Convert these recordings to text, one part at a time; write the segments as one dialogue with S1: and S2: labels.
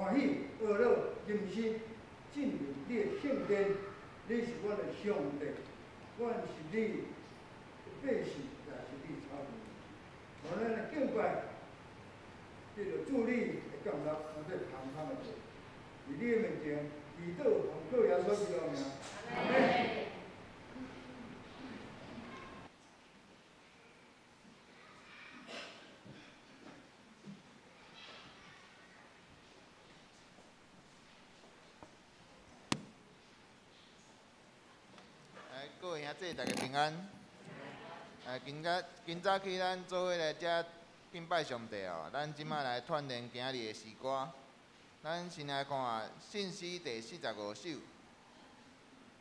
S1: 欢喜、乐乐、任心进入你的圣殿。你是阮的上帝，阮是你的百姓，也是你的草民。予咱来敬拜，得著主你的降临，当做香香的祭。伫你的面前，祈祷奉靠耶稣基督的名，阿们。
S2: 来，各位兄弟，大家平安。今早起咱做伙来遮敬拜上帝哦。咱这摆来串联今日的诗歌。咱先来看信诗第四十五首。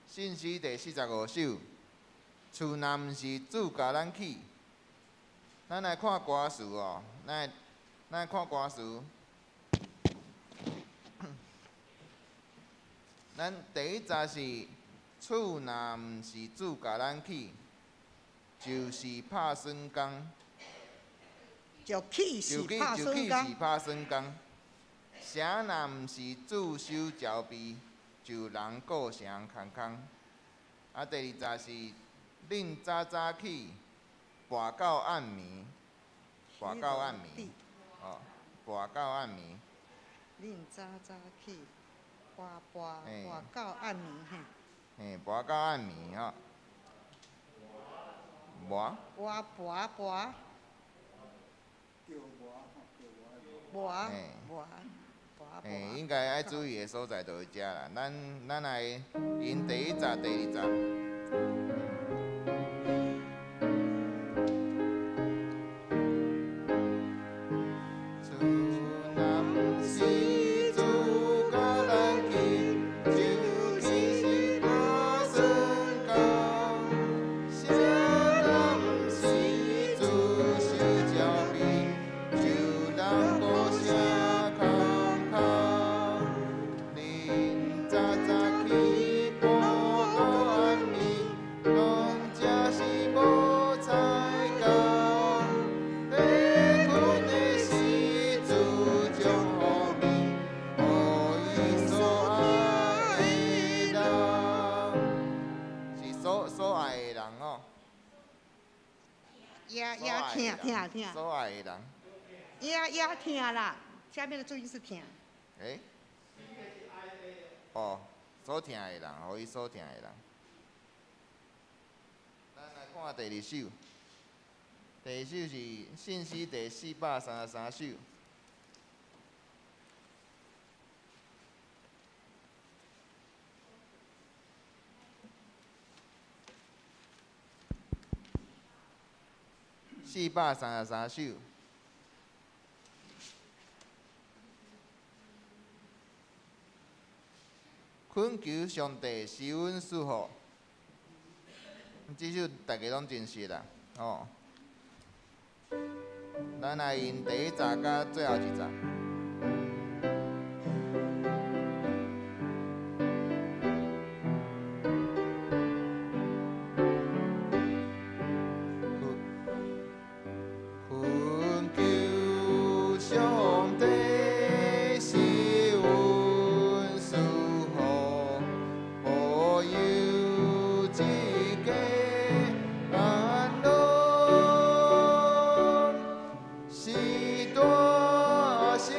S2: 信诗第四十五首，厝若毋是主共咱起，咱来看歌词哦。咱来看歌词。咱第一节是厝若毋是主共咱起，就是拍算工。
S3: 就起是拍
S2: 就起是拍算工。城若毋是主守招备，就人顾城空空。啊，第二节是恁早早起，跋到暗暝，跋到暗暝，哦，跋到暗暝。
S3: 恁早早起，跋跋跋到暗暝嘿。
S2: 嘿，跋到暗暝吼。跋。
S3: 跋跋跋。跋跋。
S2: 嘿，应该爱注意的所在就是遮啦。咱来用第一节、第二节。所爱的人。
S3: 也也疼啦，下面的注音是疼。
S2: 欸？哦，所疼的人，予伊所疼的人。咱来看第二首，第二首是信诗第433首。433首。恳求上帝施恩赐福，这首大家拢真熟啦，哦。咱来用第一节佮最后一节。是大是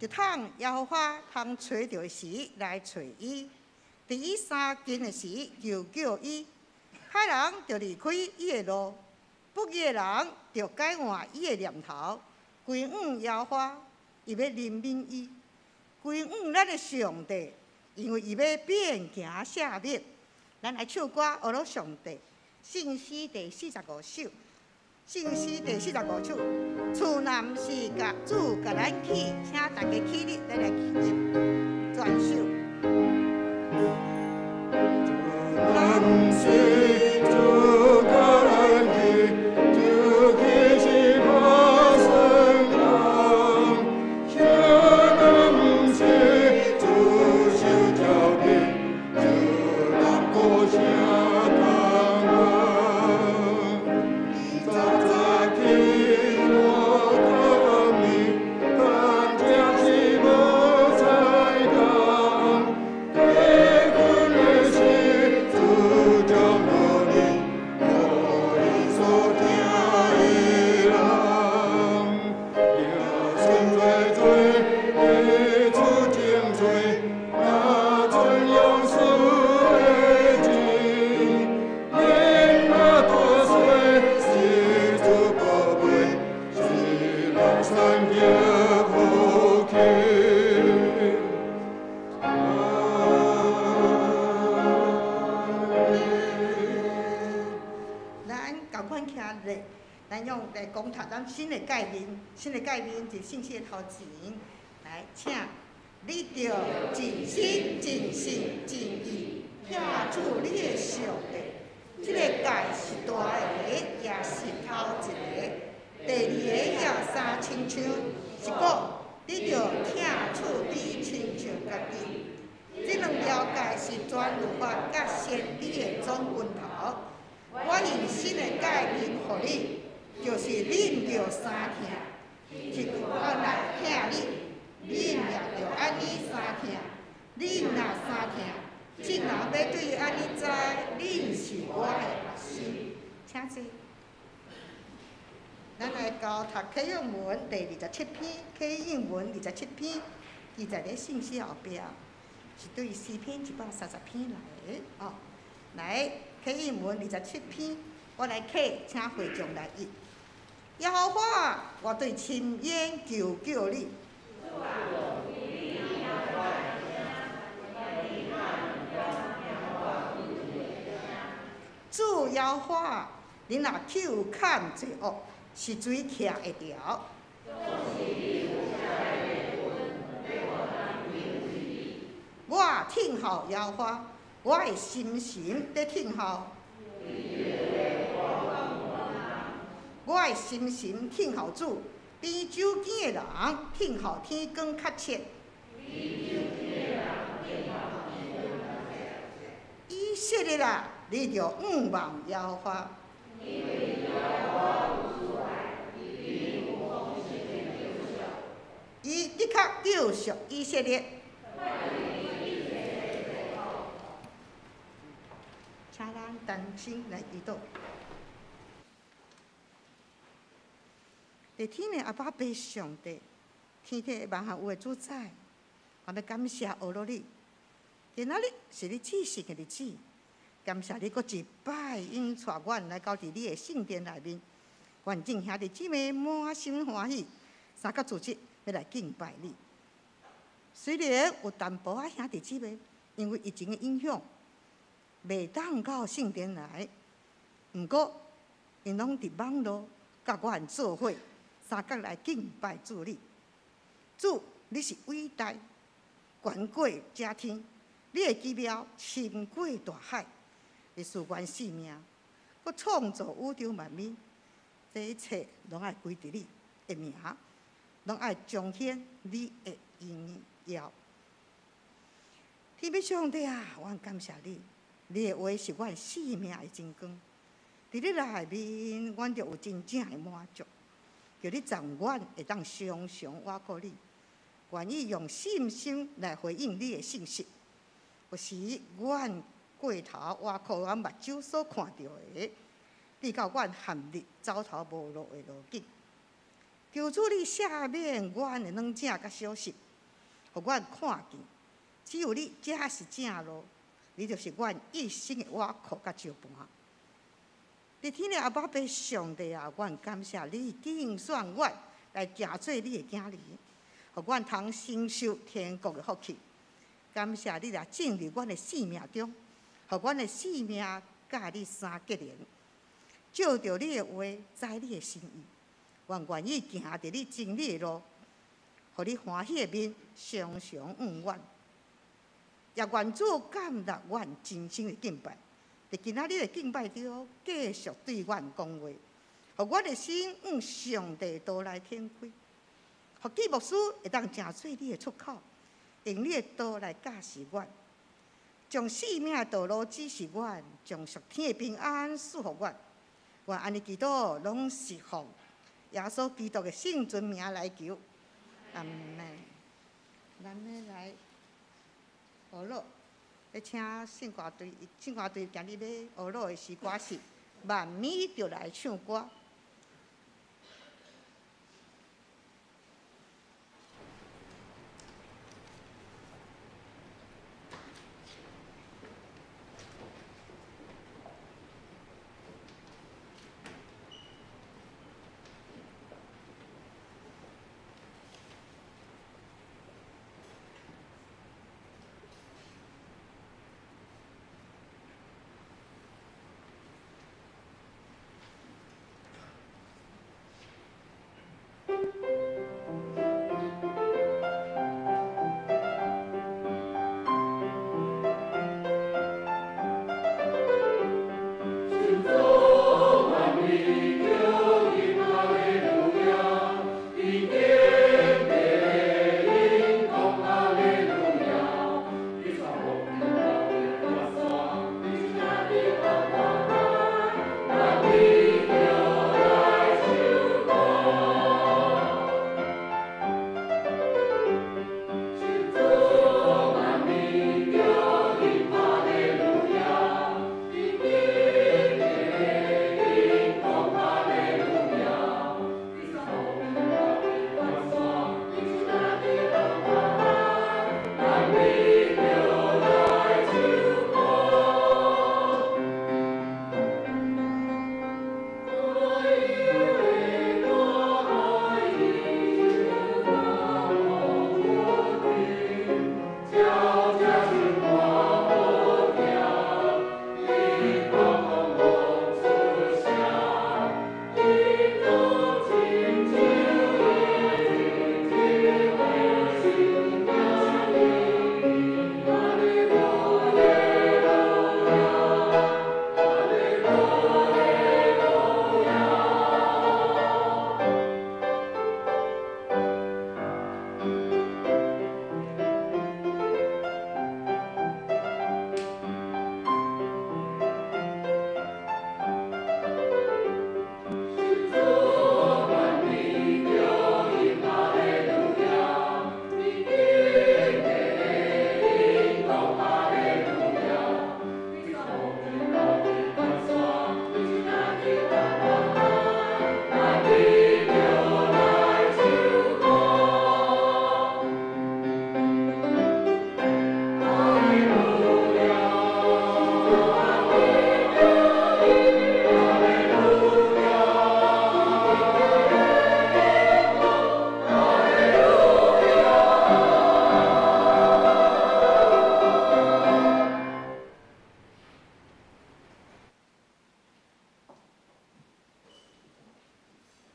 S3: 就趁耶和華通揣著的時來揣伊，佇伊相近的時求叫伊。歹人著離開伊的路，不義的人著改換伊的念頭，歸向耶和華，伊欲憐憫伊；歸向咱的上帝，因為伊欲變行赦免。咱來唱歌，學樂上帝，聖詩第四十五首，聖詩第四十五首，厝若毋是共主共咱起，請大家起立，咱來吟全首。
S1: 厝若毋是主共咱起，就起是拍算工。城若毋是主守照面，就人孤城通望。早早起我到暝，但这是無彩工。低困的時，主將無你，予伊所疼的人。子孫濟濟，會出精粹，若存勇士的志，囡仔大細是主寶貝，是人產業福氣。阿門。
S3: 咱仝款徛咧，咱用來講讀咱新的誡命，新的誡命佇聖詩的頭前，來請你著盡心、盡性、盡意疼主你的上帝。這个誡是大的，也是頭一个。第二个也相親像，是講你著疼厝邊親像家己。這兩條誡是全律法佮先知的總根頭。我用新的誡命予你，就是恁著相疼，是我來疼你，恁也著按呢相疼。恁若相疼，眾人欲對按呢知，恁是我的學生。請坐。咱來交讀啟應文第二十七篇，啟應文二十七篇，記載佇聖詩後壁，是對詩篇130篇來的哦。來，啟應文二十七篇，我來啟，請會眾來譯。耶和華，我對深淵求叫你。主耶和華，恁若搝砍罪惡，是誰徛會牢？我聽候耶和華，我的心神佇聽候。我的心神聽候主，比酒饞的人聽候天光較切。以色列啊，你著仰望耶和華。伊的確救贖以色列。請咱同心來祈禱。佇天的阿爸父上帝，天體萬有的主宰，我欲感謝阿羅你。今仔日是你至聖的日子，感謝你閣一擺引帶阮來到佇你的聖殿內面，願眾兄弟姊妹滿心歡喜，三角組織欲來敬拜你。雖然有淡薄仔兄弟姊妹因為疫情的影響，袂當到聖殿來，毋過𪜶攏佇網路佮阮做伙，相佮來敬拜主你。主，你是偉大，懸過遮天，你的奇妙深過大海，你賜阮性命，閣創造宇宙萬物，這一切攏愛歸佇你的名，攏愛彰顯你的榮耀。天父上帝啊，阮感謝你，你的話是阮性命的真光。佇你內面，阮就有真正的滿足。求你贈阮會當常常倚靠你，願意用信心來回應你的信息。有時阮過頭倚靠阮目睭所看著的，直到阮陷入走投無路的路徑。求主你赦免阮的軟正佮小心，予阮看見，只有你才是正路，你就是阮一生的倚靠佮石磐。佇天的阿爸父上帝啊，阮感謝你揀選阮來行做你的囝兒，予阮通承受天國的福氣。感謝你來進入阮的生命中，予阮的生命佮你相結連。照著你的話，知你的心意，阮願意行佇你真理的路，予你歡喜的面常常向阮。也願主接納阮真心的敬拜。佇今仔日的敬拜中，繼續對阮講話，予阮的心向上帝道來展開，予基牧師會當成做你的出口，用你的道來教示阮，將生命的道路指示阮，將屬天的平安賜予阮。我按呢祈禱，攏是奉耶穌基督的聖尊名來求，阿門。咱欲來學樂。欲請聖歌隊，聖歌隊今日欲學樂的詩歌是《萬民著來唱歌》。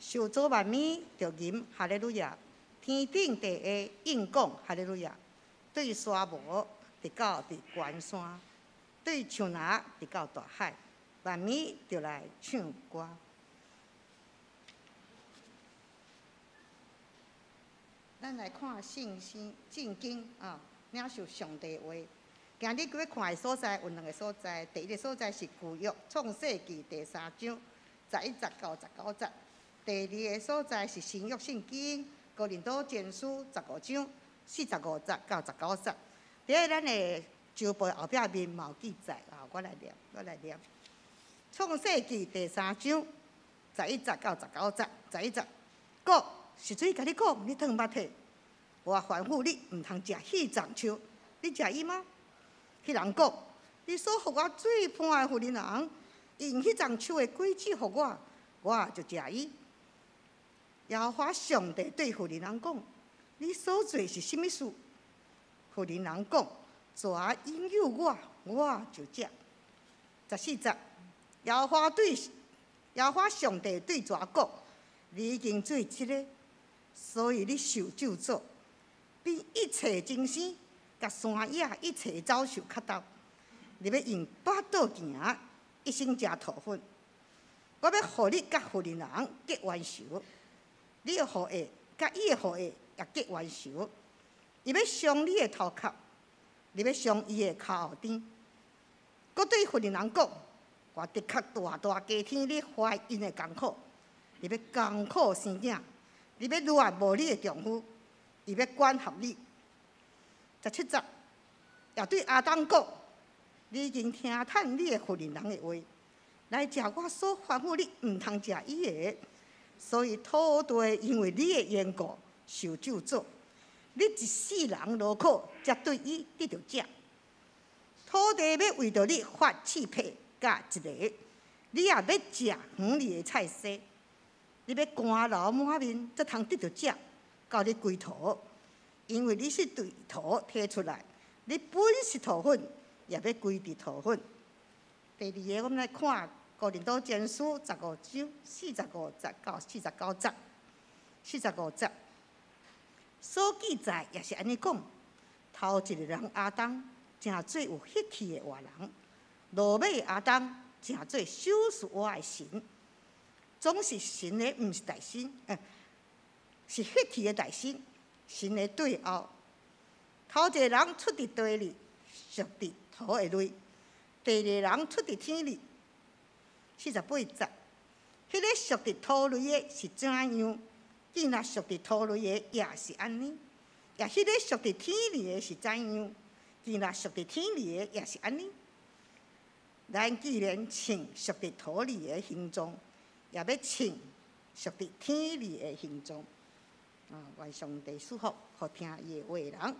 S3: 受造萬物著吟哈利路亞，天頂地下應講哈利路亞。對沙漠直到佇懸山，對樹林直到大海，萬物著來唱歌。咱來看聖經，聖經啊，領受上帝話。今日閣欲看的所在有兩个所在，第一个所在是舊約創世記第三章11節到19節。第二个所在是新約聖經哥林多前書15章45節到19節。佇咧咱的周報後壁面嘛有記載啊，我來念，我來念。創世記第三章11節到19節，11節，講是水共你講，你褪目體，我吩咐你毋通食彼丛树，你食伊嗎？彼人講：你所予我做伴的婦人，用彼叢樹的果子予我，我就食伊。耶和華上帝對婦人講：你所做是啥物事？婦人講：蛇引誘我，我就食。14節，耶和華上帝對蛇講：你已經做這个，所以你受咒詛，比一切牲畜、佮山野一切走獸較沓。你欲用腹肚行，一生食土粉。我欲予你佮婦人結冤仇，你的後裔佮伊的後裔也結冤仇。伊欲傷你的頭殼，你欲傷伊的跤後端。閣對婦人講：我的確大大加添你懷孕的艱苦，你欲艱苦生囝，你欲戀慕你的丈夫，伊欲管轄你。17節，也對亞當講：你已經聽趁你的婦人的話，來食我所吩咐你毋通食伊的，所以土地因為你的緣故受咒詛。你一世人勞苦，才對伊得著食。土地欲為著你發刺皮佮蒺藜，你也欲食園裡的菜蔬。你欲汗流滿面，才通得著食，到你歸土，因為你是對土提出來，你本是土粉，也欲歸佇土粉。第二個，我們來看哥林多前書15章45節到49節，45節所記載也是按呢講：頭一个人亞當成做有血氣的活人，落尾亞當成做賞賜活的神。總是神的，毋是代身，是血氣的代身，神的對後。頭一个人出佇地裡，屬佇土的類；第二个人出佇天裡。48節，彼个屬佇土類的是怎樣？見若屬佇土類的也是按呢。也彼个屬佇天裡的是怎樣？見若屬佇天裡的也是按呢。咱既然穿屬佇土裡的形狀，也欲穿屬佇天裡的形狀。啊，願上帝賜福，予聽伊的話的人。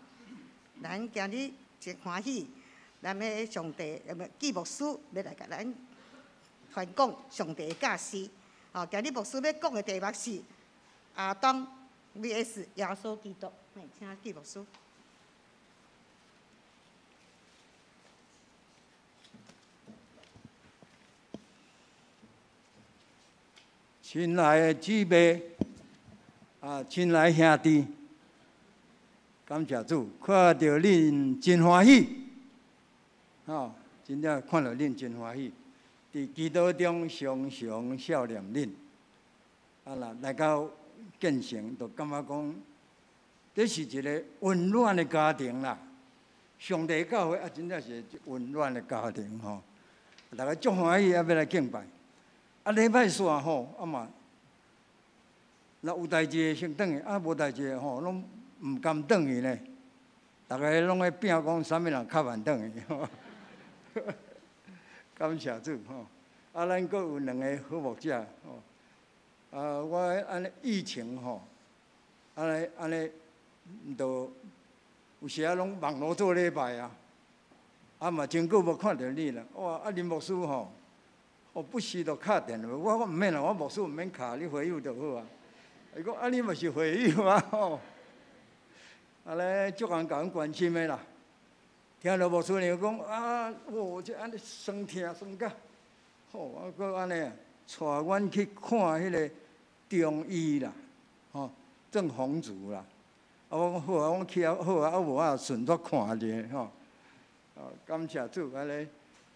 S3: 咱今日真歡喜，咱的上帝，紀牧師欲來共咱傳講上帝的教示。哦，今日牧師欲講的題目是亞當 VS 耶穌基督。請紀牧師。
S1: 親愛的姊妹，啊，親愛兄弟，感謝主，看著恁真歡喜，吼，真正看著恁真歡喜，佇基督中常常笑臉恁。啊，若來到建成，就感覺講，這是一个溫暖的家庭啦。上帝教會啊，真正是溫暖的家庭吼，大家足歡喜啊，欲來敬拜。啊，禮拜四吼，啊嘛，若有代誌的先轉去，啊無代誌的吼，攏毋甘轉去呢。逐家攏咧拼講啥物人較慢轉去。感謝主吼，啊，咱閣有兩个好牧者吼。啊，我按呢疫情吼，按呢按呢，就有時仔攏網路做禮拜啊，啊嘛真久無看著你啦。哇，啊林牧師吼。我不時就敲電話，我講毋免啦，我牧師毋免敲，你會友就好啊。伊講啊，你嘛是會友啊吼。啊咧，足人共阮關心的啦。聽著牧師娘講啊，哦，這按呢酸疼酸甲，吼，啊閣按呢，帶阮去看彼个中醫啦，吼，鄭宏祖啦。啊，我講好啊，我去啊好啊，啊無啊順煞看一下吼。啊，感謝主，按呢，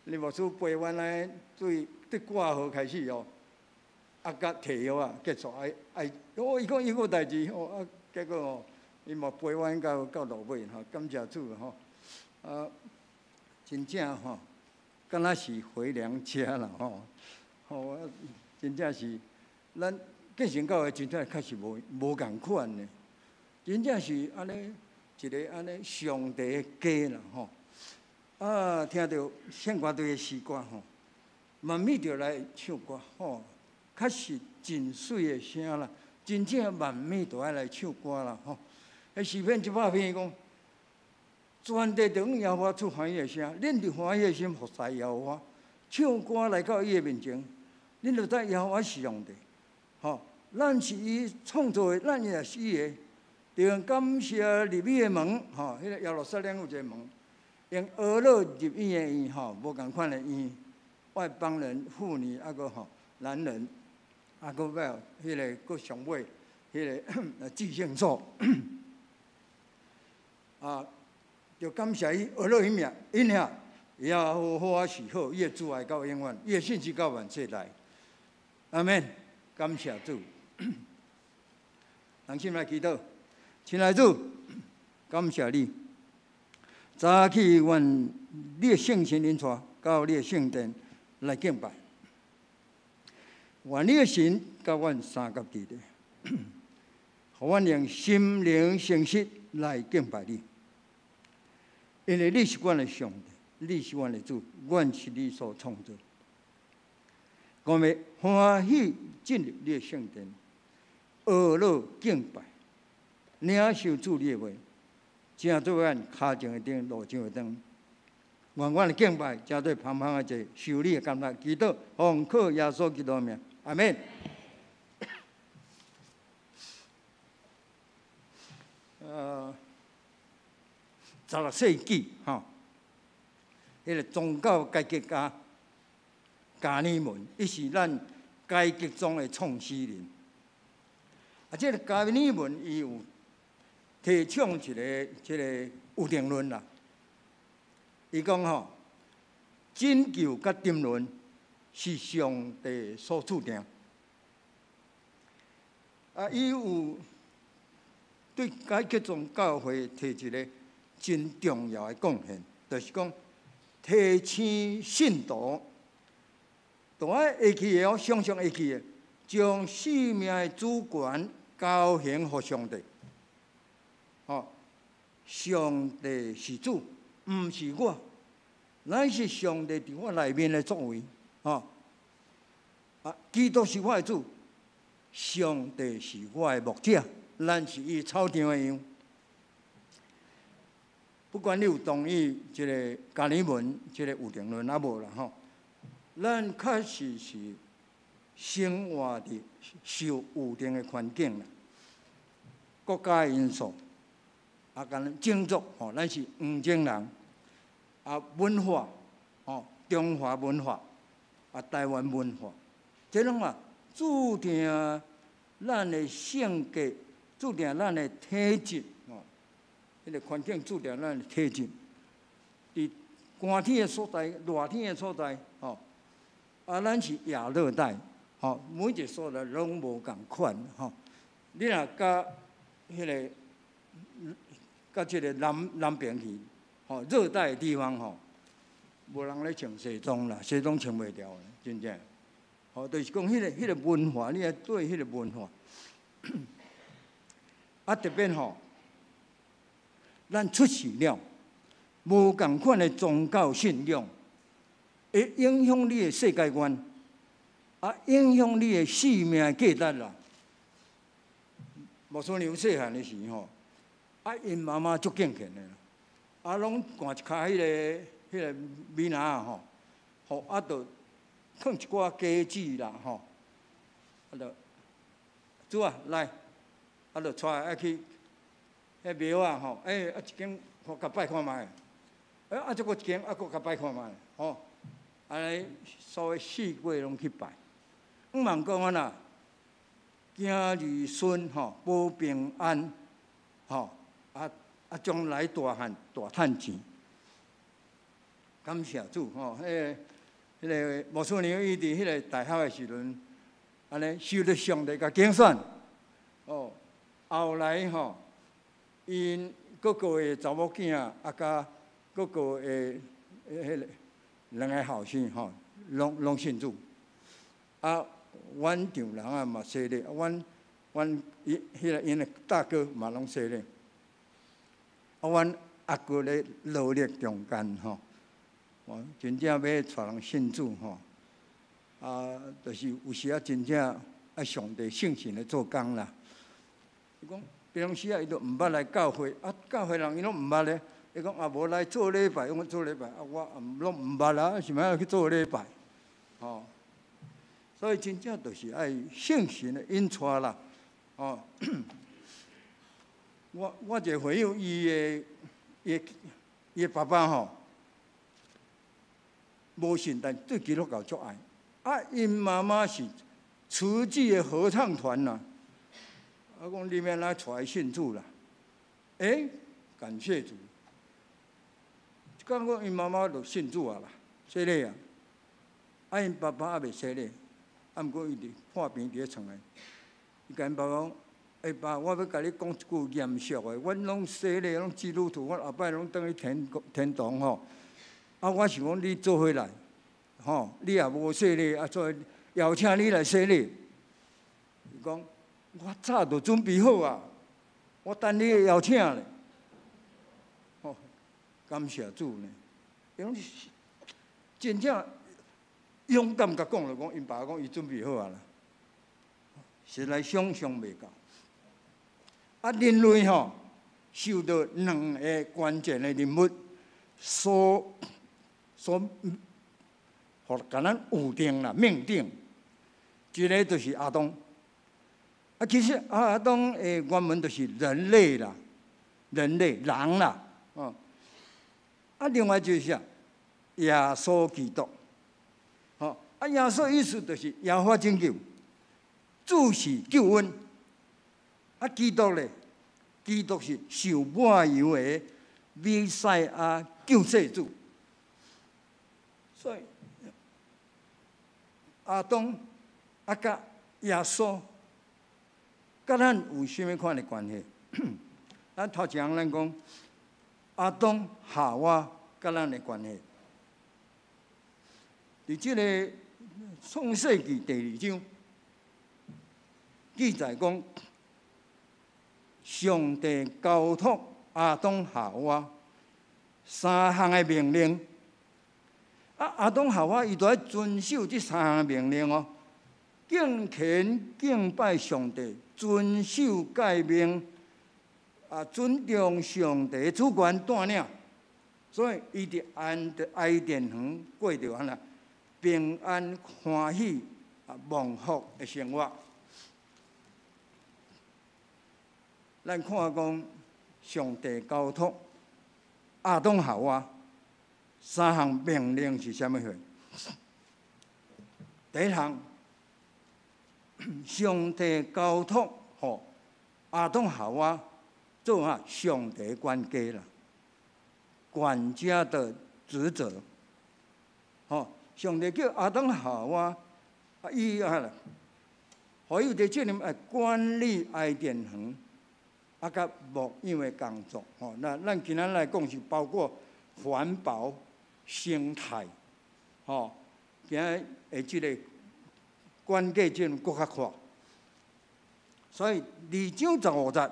S1: 林牧師陪阮來對。佇掛號開始哦，啊，佮提藥啊，結束愛愛，哦，伊講伊閣有代誌吼，啊，結果哦，伊嘛陪阮到到落尾吼，感謝主吼，啊，真正吼，敢若是回娘家啦吼，吼，真正是，咱建成教會真正確實無無仝款的，真正是按呢一个按呢上帝的家啦吼，啊，聽著聖歌隊的詩歌吼。慢慢就來唱歌吼，確實真媠的聲啦，真正慢慢就愛來唱歌啦吼。彼诗篇100篇伊讲，全地著向耶和华出欢喜的声，恁伫欢喜的心服侍耶和华，唱歌来到伊的面前，恁就知耶和华是上帝，吼，咱是伊创造的，咱也是伊的。著感谢入伊的门，吼，彼个耶路撒冷有一个门，用呵咾入伊的院，吼，无仝款的院，外邦人、妇女，抑阁吼男人，抑阁尾彼个阁上尾，彼个至圣所，啊，就感谢伊呵咾伊名，因遐耶和华是好，伊的慈爱到永远，伊的信实到万世代。阿门，感谢主。同心来祈祷。亲爱主，感谢你，早起愿你的圣神引带到你的圣殿来敬拜，愿你的神佮阮相佮伫咧，予阮用心灵诚实来敬拜你，因为你是阮的上帝，你是阮的主，阮是你所创造。我欲欢喜进入你的圣殿，呵咾敬拜。领受主你的话，成做阮跤前的灯，路上的光。愿阮的敬拜成做芳芳的祭，受你的甘纳。祈祷奉靠耶稣基督的名，阿门。16世纪吼，彼个宗教改革家加尔文，伊是咱改革宗的创始人。啊，这个加尔文伊有提倡一个这个预定论啦。伊讲吼，拯救佮沉沦是上帝所注定。啊，伊有对改革宗教会提一个真重要的贡献，就是讲提醒信徒，都爱会记的哦，常常会记的，将生命的主权交还予上帝。哦，上帝是主，毋是我，乃是上帝伫我内面的作为。哦，啊，基督是我的主，上帝是我的牧者，咱是伊草场的羊。不管你有同意这个加尔文这个预定论抑无啦吼，咱确实是生活伫受预定的环境啦，国家的因素。啊，敢若种族吼，咱是黄种人，啊，文化吼，中华文化，啊，台湾文化，这拢嘛注定咱的性格，注定咱的体质吼，彼个环境注定咱的体质。伫寒天的所在，热天的所在，吼，啊，咱是亚热带，吼，每一个所在拢无仝款，吼。你若佮彼个，佮这个南南边去，吼，热带的地方吼，无人咧穿西装啦，西装穿袂牢，真正。吼，就是讲彼个文化，你爱对彼个文化。啊，特别吼，咱出世了，无仝款的宗教信仰，会影响你的世界观，啊，影响你的生命价值啦。牧师娘细汉的时吼，啊，𪜶妈妈足敬虔的啦，啊，拢灌一跤彼个米篮仔吼，吼啊，就囥一寡果子啦吼，啊，就主啊来，啊，就带爱去彼庙仔吼，欸，啊一间我共拜看觅，欸，啊这阁一间啊阁共拜看觅，吼，按呢所以四季拢去拜，毋茫讲按怎，囝儿孙吼保平安，吼。啊啊！将来大汉大趁钱，感谢主吼！彼个牧师娘伊伫彼个大学的时阵，按呢受著上帝共拣选，哦，后来吼，𪜶哥哥的查某囝啊，佮哥哥的彼个两个后生吼，拢信主。啊，阮丈人啊嘛洗礼，阮伊彼个𪜶的大哥嘛拢洗礼。啊，阮犹阁咧努力中间吼，我真正要带人信主吼，啊，就是有时啊，真正爱上帝圣神来做工啦。伊讲平時啊，伊都毋捌來教會，啊，教會人伊攏毋捌咧。伊講啊，無來做禮拜，講做禮拜，啊，我攏毋捌啊，想欲去做禮拜，吼。所以真正就是愛聖神的引帶啦，吼。我一個會友，伊的爸爸吼，無信，但對基督教足愛。啊，𪜶媽媽是慈濟的合唱團啦。啊，講你欲按怎帶伊信主啦？欸，感謝主！講講𪜶媽媽就信主啊啦，洗禮啊。啊，𪜶爸爸猶未洗禮，啊，毋過伊佇破病佇咧床內，伊共𪜶爸爸講：欸爸，我欲共你講一句嚴肅的，阮攏洗禮，攏基督徒，阮後擺攏轉去天堂吼。啊，我想講你做伙來，吼，你也無洗禮，啊，所以邀請你來洗禮。伊講，我早就準備好啊，我等你的邀請咧。吼，感謝主呢，伊講真正勇敢共講了，講𪜶爸講伊準備好啊啦，實在想象袂到。啊，人類吼受到兩個關鍵的人物所予共咱預定啦，命定，一個就是亞當。啊，其實亞當的原文就是人類啦，人類人啦，哦。啊，另外就是啥？耶穌基督，吼。啊，耶穌意思就是耶和華拯救，主是救恩。啊，基督咧，基督是受抹油的彌賽亞救世主。所以亞當啊，佮耶穌，佮咱有啥物款的關係？咱頭一項咱講亞當夏娃佮咱的關係，佇這个創世紀第二章記載講，上帝交託亞當夏娃三項的命令。啊，亞當夏娃伊都愛遵守這三項命令哦，敬虔敬拜上帝，遵守誡命，啊，尊重上帝主權帶領，所以伊佇安的伊甸園過著按怎平安歡喜啊蒙福的生活。咱看講上帝交託亞當夏娃三項命令是啥物貨？第一項，上帝交託予亞當夏娃做啥上帝管家啦，管家的職責。吼，上帝叫亞當夏娃，啊，伊啊，予伊有這責任來管理伊甸園，啊，佮牧養的工作。吼，那咱今仔來講是包括環保、生態，吼，今仔的這个管家責任閣較闊。所以二章十五節，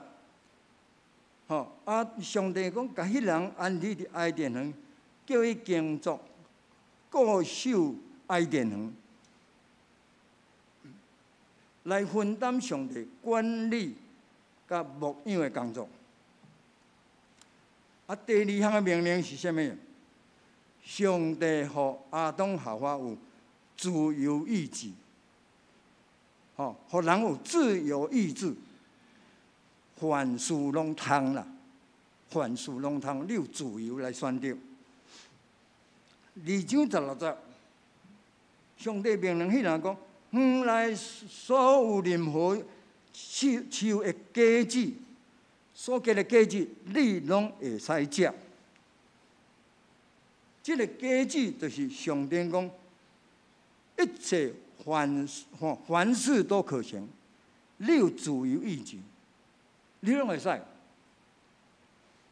S1: 吼，啊，上帝講，共彼人安置佇伊甸園，叫伊耕作、固守伊甸園，來分擔上帝管理佮牧養的工作。啊，第二項的命令是啥物？上帝予亞當夏娃有自由意志，吼，予人有自由意志，凡事攏通啦，凡事攏通，你有自由來選擇。二章十六節，上帝命令彼人講：園內所有任何樹的果子，所結的果子，你攏會使食。這个果子就是上帝講，一切凡事都可行，你有自由意志，你攏會使。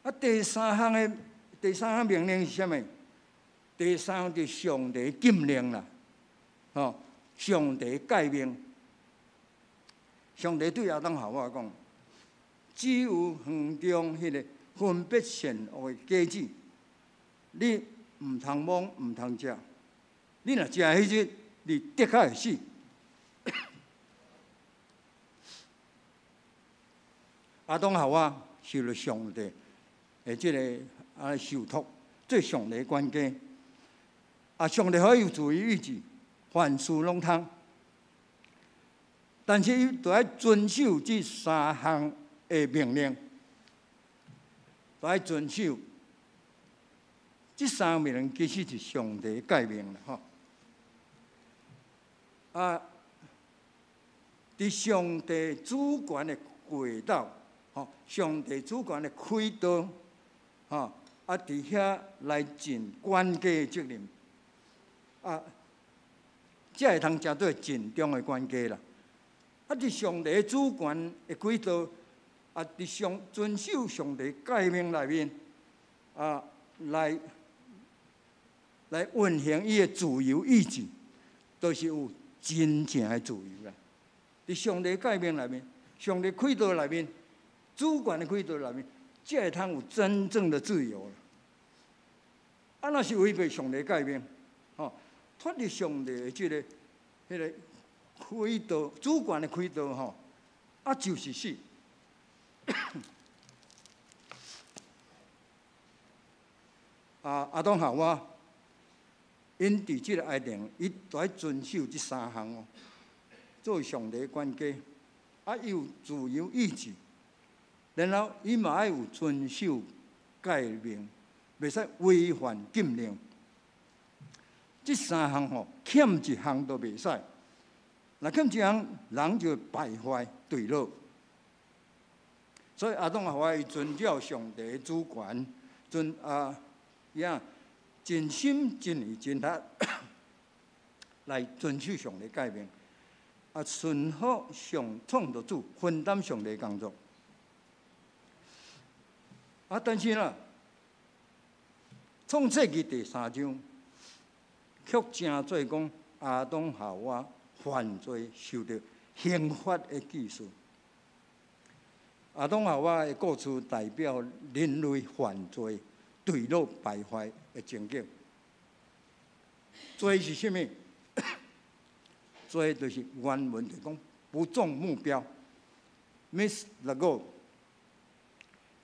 S1: 啊，第三項命令是啥物？第三項就是上帝禁令啦，吼，上帝誡命。上帝對亞當夏娃講，只有園中彼个分別善惡的果子，你毋通摸，毋通食。你若食彼日，你的確會死。亞當夏娃受著上帝的這个受託，做上帝管家。啊，上帝予伊有自由意志，凡事攏通。但是伊著愛遵守這三項的命令，著愛遵守。這三項命令其實是上帝誡命啦，吼。啊，佇上帝主權的軌道，吼，上帝主權的軌道，吼，啊，佇遐來盡管家的責任，啊，才會通成做盡忠的管家啦。啊，佇上帝主權的軌道，啊，佇上遵守上帝誡命內面，啊，來運行伊的自由意志，就是有真正的自由啦。佇上帝誡命內面，上帝軌道內面，主權的軌道內面，才會通有真正的自由啦。啊，若是違背上帝誡命，吼，脫離上帝的這个、彼个軌道，主權的軌道，吼，啊，就是死。啊，亞當夏娃，𪜶佇這个愛情，伊著愛遵守這三項哦，做上帝管家，啊，伊有自由意志，然後伊嘛愛有遵守誡命，袂使違反禁令。這三項吼，欠一項都袂使。若欠一項，人就會敗壞墜落。所以亞當夏娃伊遵照上帝的主權，遵啊，伊啊盡心盡意盡力來遵守上帝誡命，啊，順服上創造主，分擔上帝工作。啊，但是啦，創世記第三章，卻成做講亞當夏娃犯罪受著刑罰的記事。亞當夏娃的故事代表人類犯罪、墜落敗壞的情景。罪是啥物？罪就是原文就講不中目標，miss the goal。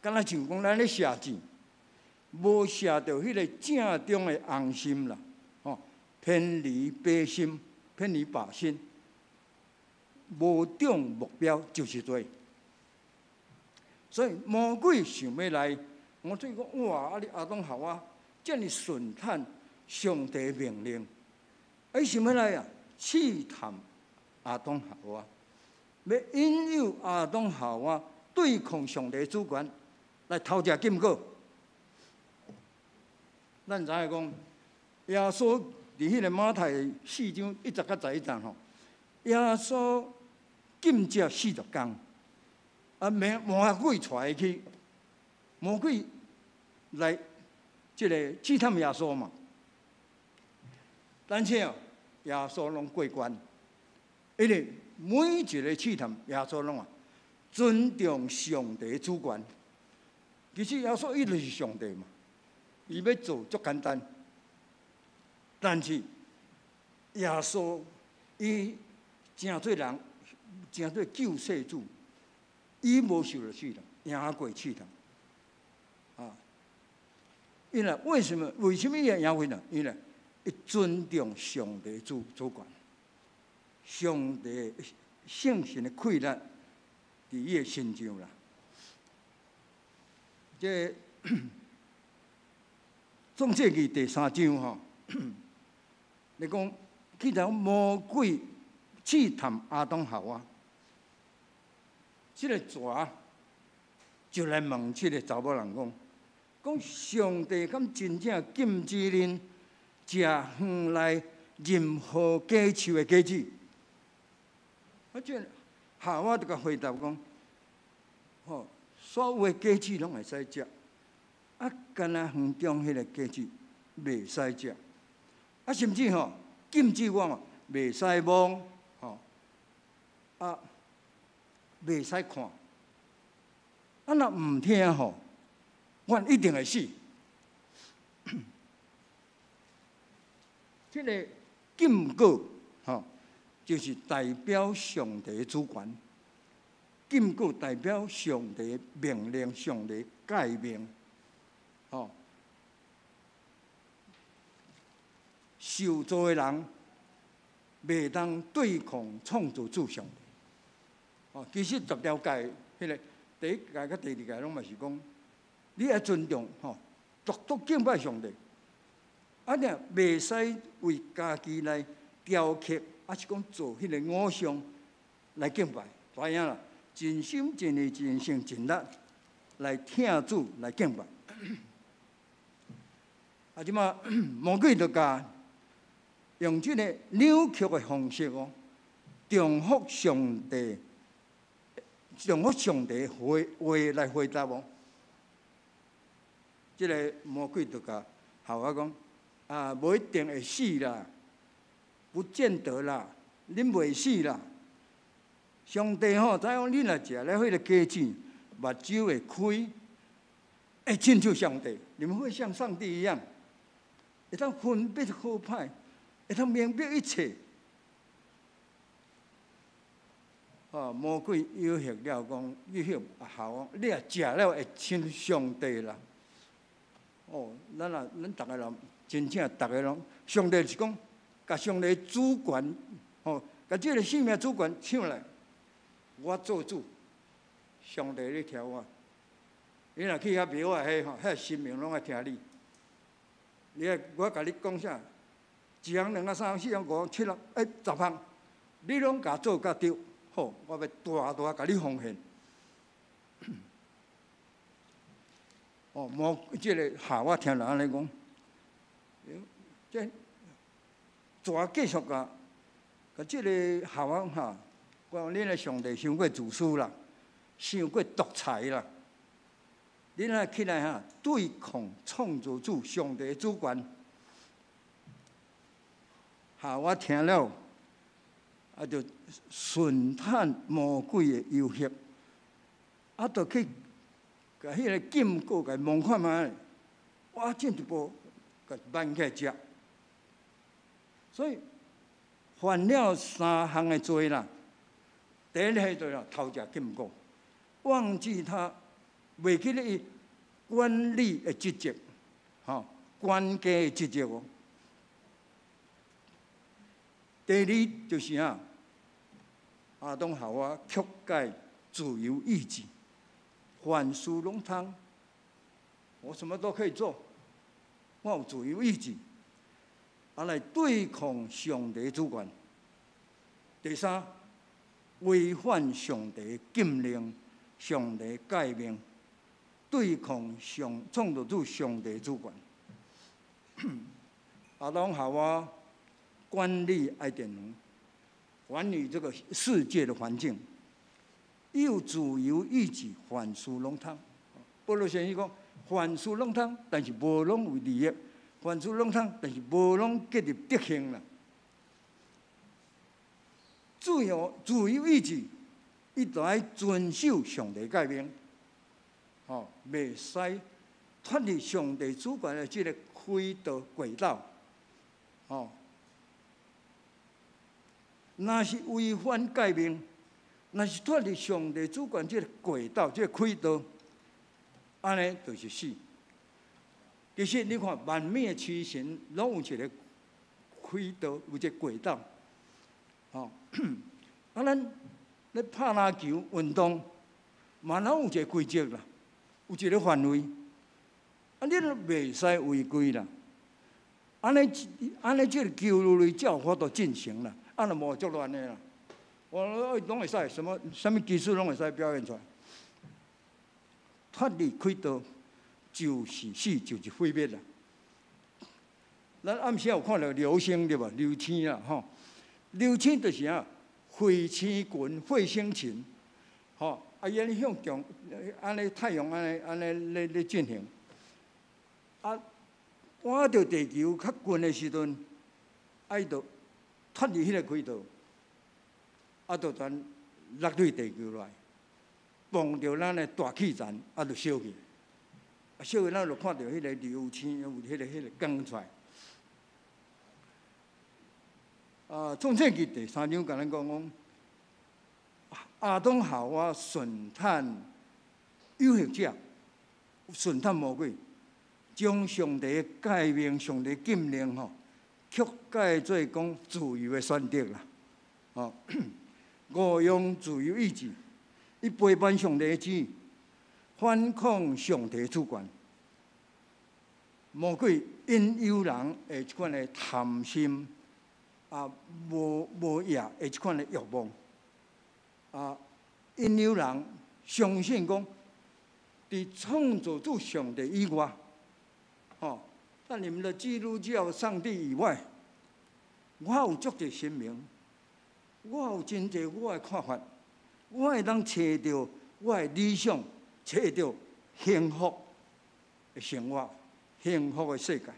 S1: 敢若像講咱咧射箭，無射著彼个正中的紅心啦，吼，偏離靶心，偏離靶心，無中目標就是罪。所以魔鬼想欲來，魔鬼講哇！啊，你亞當夏娃遮爾順趁上帝命令，啊，伊想欲來啊，試探亞當夏娃，欲引誘亞當夏娃對抗上帝主權，來偷食禁果。咱知影講，耶穌佇彼个馬太4章1節到11節吼，耶穌禁食40工。啊！魔鬼帶伊去，魔鬼來這个試探耶穌嘛。但是哦，耶穌攏過關，因為每一个試探，耶穌攏啊尊重上帝主權。其實耶穌伊就是上帝嘛，伊欲做足簡單。但是耶穌伊成做人，成做救世主。伊無受著試探，贏過試探。啊，因為為什麼？為什麼伊會贏過呢？因為伊尊重上帝主權，上帝聖神的氣力佇伊的身上啦。這創世記第三章吼，你講記載魔鬼試探亞當夏娃。這个蛇就來問這个查某人講：講上帝敢真正禁止恁食園內任何果樹的果子？啊，這夏娃就共回答講：吼，所有的果子攏會使食，啊，干焦園中彼个果子袂使食，啊，甚至吼禁止我嘛，袂使摸，吼，啊。袂使看，啊！若毋聽吼，阮一定會死。這个禁果吼，就是代表上帝主權。禁果代表上帝命令、上帝诫命，吼。受造的人袂当对抗创造主上帝。哦，其實十條誡，彼个第一誡佮第二誡攏嘛是講，你愛尊重吼，獨獨敬拜上帝。啊，你袂使為家己來雕刻，抑是講做彼个偶像來敬拜，知影啦？盡心盡意盡性盡力來疼主來敬拜。啊，這馬魔鬼就共用這个扭曲的方式哦，重複上帝，重複上帝話話來回答哦。這个魔鬼就共夏娃講：啊，無一定會死啦，不見得啦，恁袂死啦。上帝吼知影恁若食了彼个果子，目睭會開，會親像上帝，你們會像上帝一樣，會當分別好歹，會當明白一切。哦，魔鬼誘惑了講，誘惑夏娃，你若食了會親上帝啦。哦，咱若咱逐个人真正逐个攏，上帝是講，共上帝主權，吼，共這个生命主權搶來。我做主，上帝你聽我。你若去遐廟仔彼吼，遐神明攏愛聽你。你愛我共你講啥？一項、兩項、三項、四項、五項、七項、欸，十項，你攏共做甲對，好，我欲大大共你奉獻。哦，無這个夏娃聽人按呢講，這蛇繼續共共這个夏娃哈。我講恁的上帝傷過自私啦，傷過獨裁啦。恁若起來哈對抗創造主上帝的主權，夏娃聽了，啊，就順趁魔鬼的誘惑，啊，就去共彼个禁果共摸看覓，哇，進一步共挽起來食，所以犯了三項的罪啦。第一个就是偷食禁果，忘記他袂記得伊管理的職責，吼，管家的職責哦。第二就是啊，亞當夏娃曲解自由意志，凡事攏通，我什麼都可以做，我有自由意志，啊來對抗上帝主權。第三，違反上帝禁令、上帝誡命，對抗上創造主上帝主權。亞當夏娃管理伊甸園，管理這個世界的環境，有自由意志，凡事攏通。保祿先生講，凡事攏通，但是無攏有利益；凡事攏通，但是無攏結入德行啦。自由自由意志，伊就愛遵守上帝誡命，吼，袂使脫離上帝主權的這个軌道軌道，吼。若是違反誡命，若是脫離上帝主權這个軌道、這个軌道，按呢就是死。其實你看，萬物的星辰攏有一个軌道，有一个軌道。吼，啊，咱咧拍籃球運動，嘛攏有一個規則啦，有一個範圍，啊，你都袂使違規啦。按呢，按呢，這个球類才有法度進行啦，啊，若無足亂的啦。我攏會使，什麼啥物技術攏會使表現出來。脫離軌道就是死，就是毀滅啦。咱暗時有看著流星對無？流星啦，吼。流星就是啊，彗星群、彗星群，吼，啊，伊按呢向中，按呢太陽按呢按呢咧咧進行，啊，倚著地球較近的時陣，啊，伊就脫離彼个軌道，啊，就全落對地球來，碰著咱的大氣層，啊，就燒去，啊，燒去，咱就看著彼個流星有彼個光出來。啊，創世記第三章共咱講講，亞當夏娃順趁誘惑者，順趁魔鬼，將上帝的誡命、上帝禁令吼，曲解做講自由的選擇啦，吼，誤用自由意志，伊背叛上帝的旨意，反抗上帝主權。魔鬼引誘人的這款的貪心，啊，無無益的這款的慾望，啊，引誘人相信講，佇創造主上帝以外，吼，在你們的基督教上帝以外，我有足濟神明，我有真濟我的看法，我會當揣著我的理想，揣著幸福的生活。幸福的世界，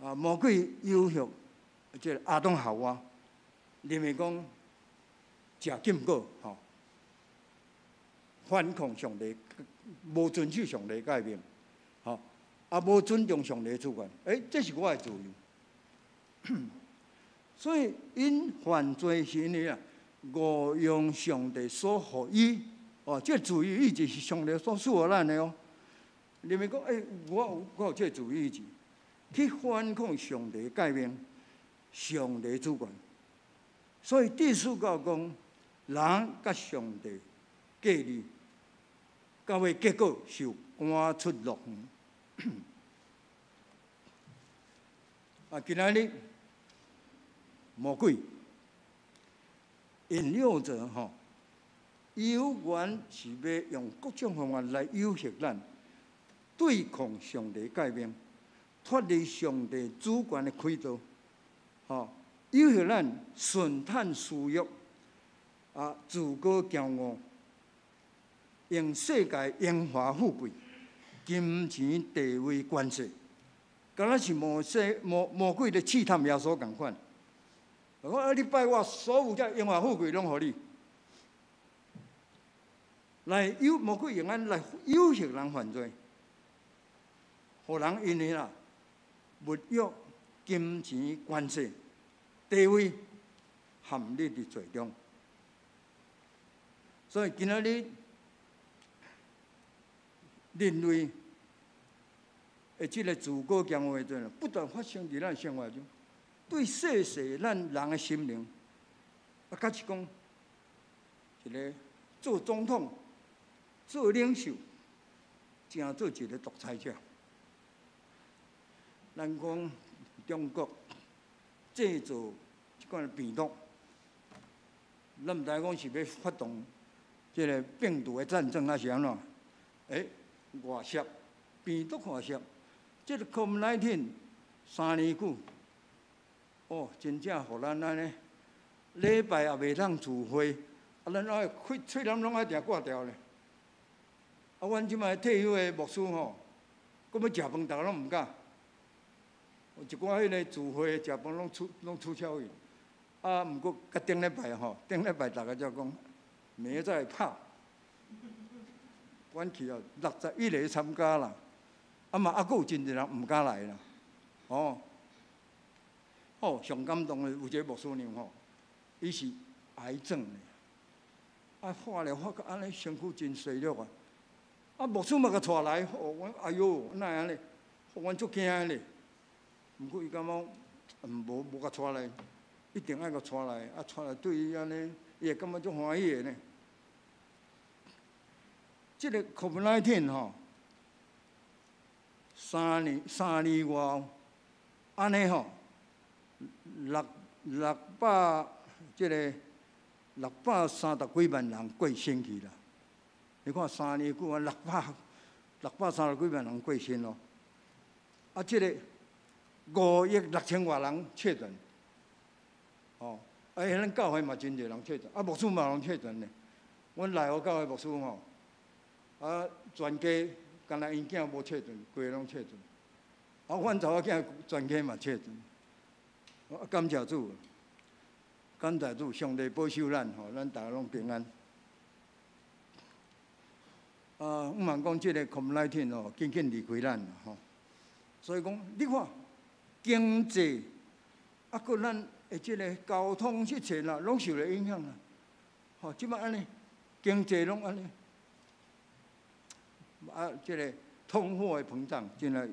S1: 啊！魔鬼誘惑這個亞當夏娃，認為講食禁果吼，反抗上帝，無遵守上帝誡命，吼，啊，無尊重上帝主權，欸，這是我的自由。所以𪜶犯罪是因為啊，誤用上帝所予伊，哦，這個自由意志是上帝所賜予咱的哦。認為講，欸，我有這個自由意志，去反抗上帝誡命、上帝主權。所以第四教講，人佮上帝隔離，到尾結果受趕出樂園。啊，今仔日魔鬼引誘者吼，永遠是欲用各種方法來誘惑咱。對抗上帝誡命，脫離上帝主權的軌道，吼，誘惑咱順趁私欲，啊，自高驕傲，用世界榮華富貴、金錢地位權勢，敢若是魔世魔魔鬼咧試探耶穌仝款。講啊，你拜我，所有這榮華富貴攏予你。來誘魔鬼用按呢來誘惑人犯罪。予人因為啦，物欲、金錢、權勢、地位陷入佇罪中，所以今仔日人類的這個自高驕傲的罪，不斷發生佇咱生活中，對細細咱人的心靈，啊，假設講一個做總統、做領袖，成做一個獨裁者。咱講中國製造這款病毒，咱毋知講是欲發動這個病毒的戰爭，抑是按怎？欸，外泄病毒外泄，這個 COVID-19 3年久，哦，真正予咱按呢禮拜也袂當聚會，啊，咱愛開喙罨攏愛定掛牢咧。啊，阮這擺退休的牧師吼，閣欲食飯，逐家攏毋敢。有一寡彼个聚會食飯攏取消去。啊，毋過佮頂禮拜吼，頂禮拜逐家才講，明仔載拍。阮去哦，61個參加啦，啊嘛，猶閣有真濟人毋敢來啦，哦，哦，上感動的有一個牧師娘吼，伊是癌症的，啊，化療化到按呢，身軀真衰弱啊，啊，牧師嘛共帶來，哦，阮哎喲，哪會按呢？阮足驚的咧。毋過伊感覺無無共帶來，一定愛共帶來，啊，帶來對伊按呢，伊會感覺足歡喜的呢。這個 COVID-19 吼，三年外，按呢吼，六六百這個630幾萬人過身去啦。你看三年久啊，630幾萬人過身咯。啊，這個5億6千外人確診，哦，啊，咱教會嘛真濟人確診，啊，牧師嘛有人確診呢。阮內湖教會牧師吼，啊，全家干焦𪜶囝無確診，規个攏確診。啊，阮查某囝全家嘛確診。啊，感謝主，感謝主，上帝保守咱吼，咱逐家攏平安。啊，毋茫講這個 COVID-19 吼，緊緊離開咱吼。所以講，你看經濟，啊，閣咱的這個交通一切啦，攏受著影響啦。吼，這擺按呢，經濟攏按呢，啊，這个通貨的膨脹，真的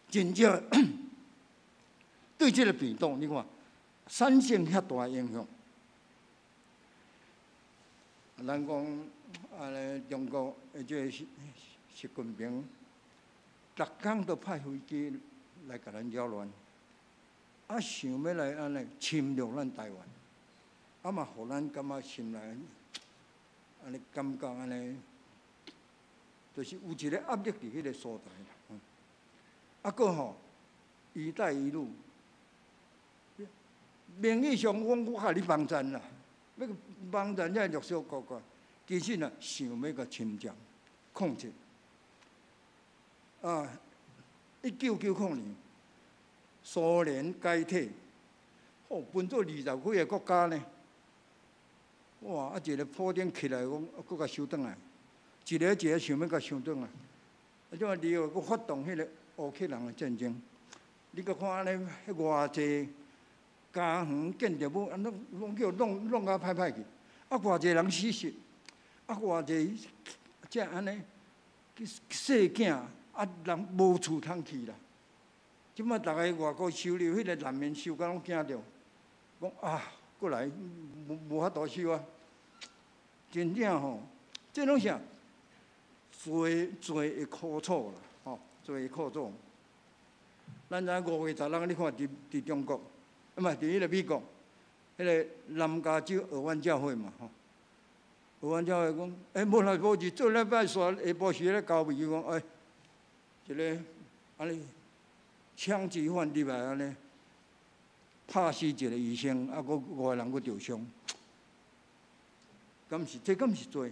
S1: 真正對這个病毒，你看產生遐大影響。咱講按呢，中國的這个習近平，逐工都派飛機來共咱擾亂，啊，想欲來按呢侵略咱台灣，啊嘛，予咱感覺心內按呢感覺按呢，就是有一個壓力佇彼个所在啦。啊，閣吼，一帶一路，名義上講我共你幫贊啦，欲幫贊遮弱小國家，其實啊，想欲共侵佔、控制。啊，1990年，蘇聯解體，哦，分做20幾个國家呢。哇！啊，一个普丁起來講，閣共收轉來，一个一个想欲共收轉來。啊，這馬你又閣發動彼个烏克蘭的戰爭，你閣看按呢，彼偌濟家園建築物，按攏攏叫弄弄甲歹歹去，啊，偌濟人死死，啊，偌濟這按呢細囝啊，人無厝通去啦。這馬逐个外國收留彼个難民收甲攏驚著，講啊，閣來無無法度收啊！真正吼，這攏啥？罪罪的苦楚啦，吼，罪的苦楚。咱知影5月10日，你看佇中國，毋係佇彼个美國，彼个南加州爾灣教會嘛，吼。爾灣教會講，欸，無啦無是做禮拜煞下晡時咧交尾講，欸，一个按呢槍擊犯入來按呢，拍死一个醫生，啊，閣五个人閣著傷。敢是這敢是罪？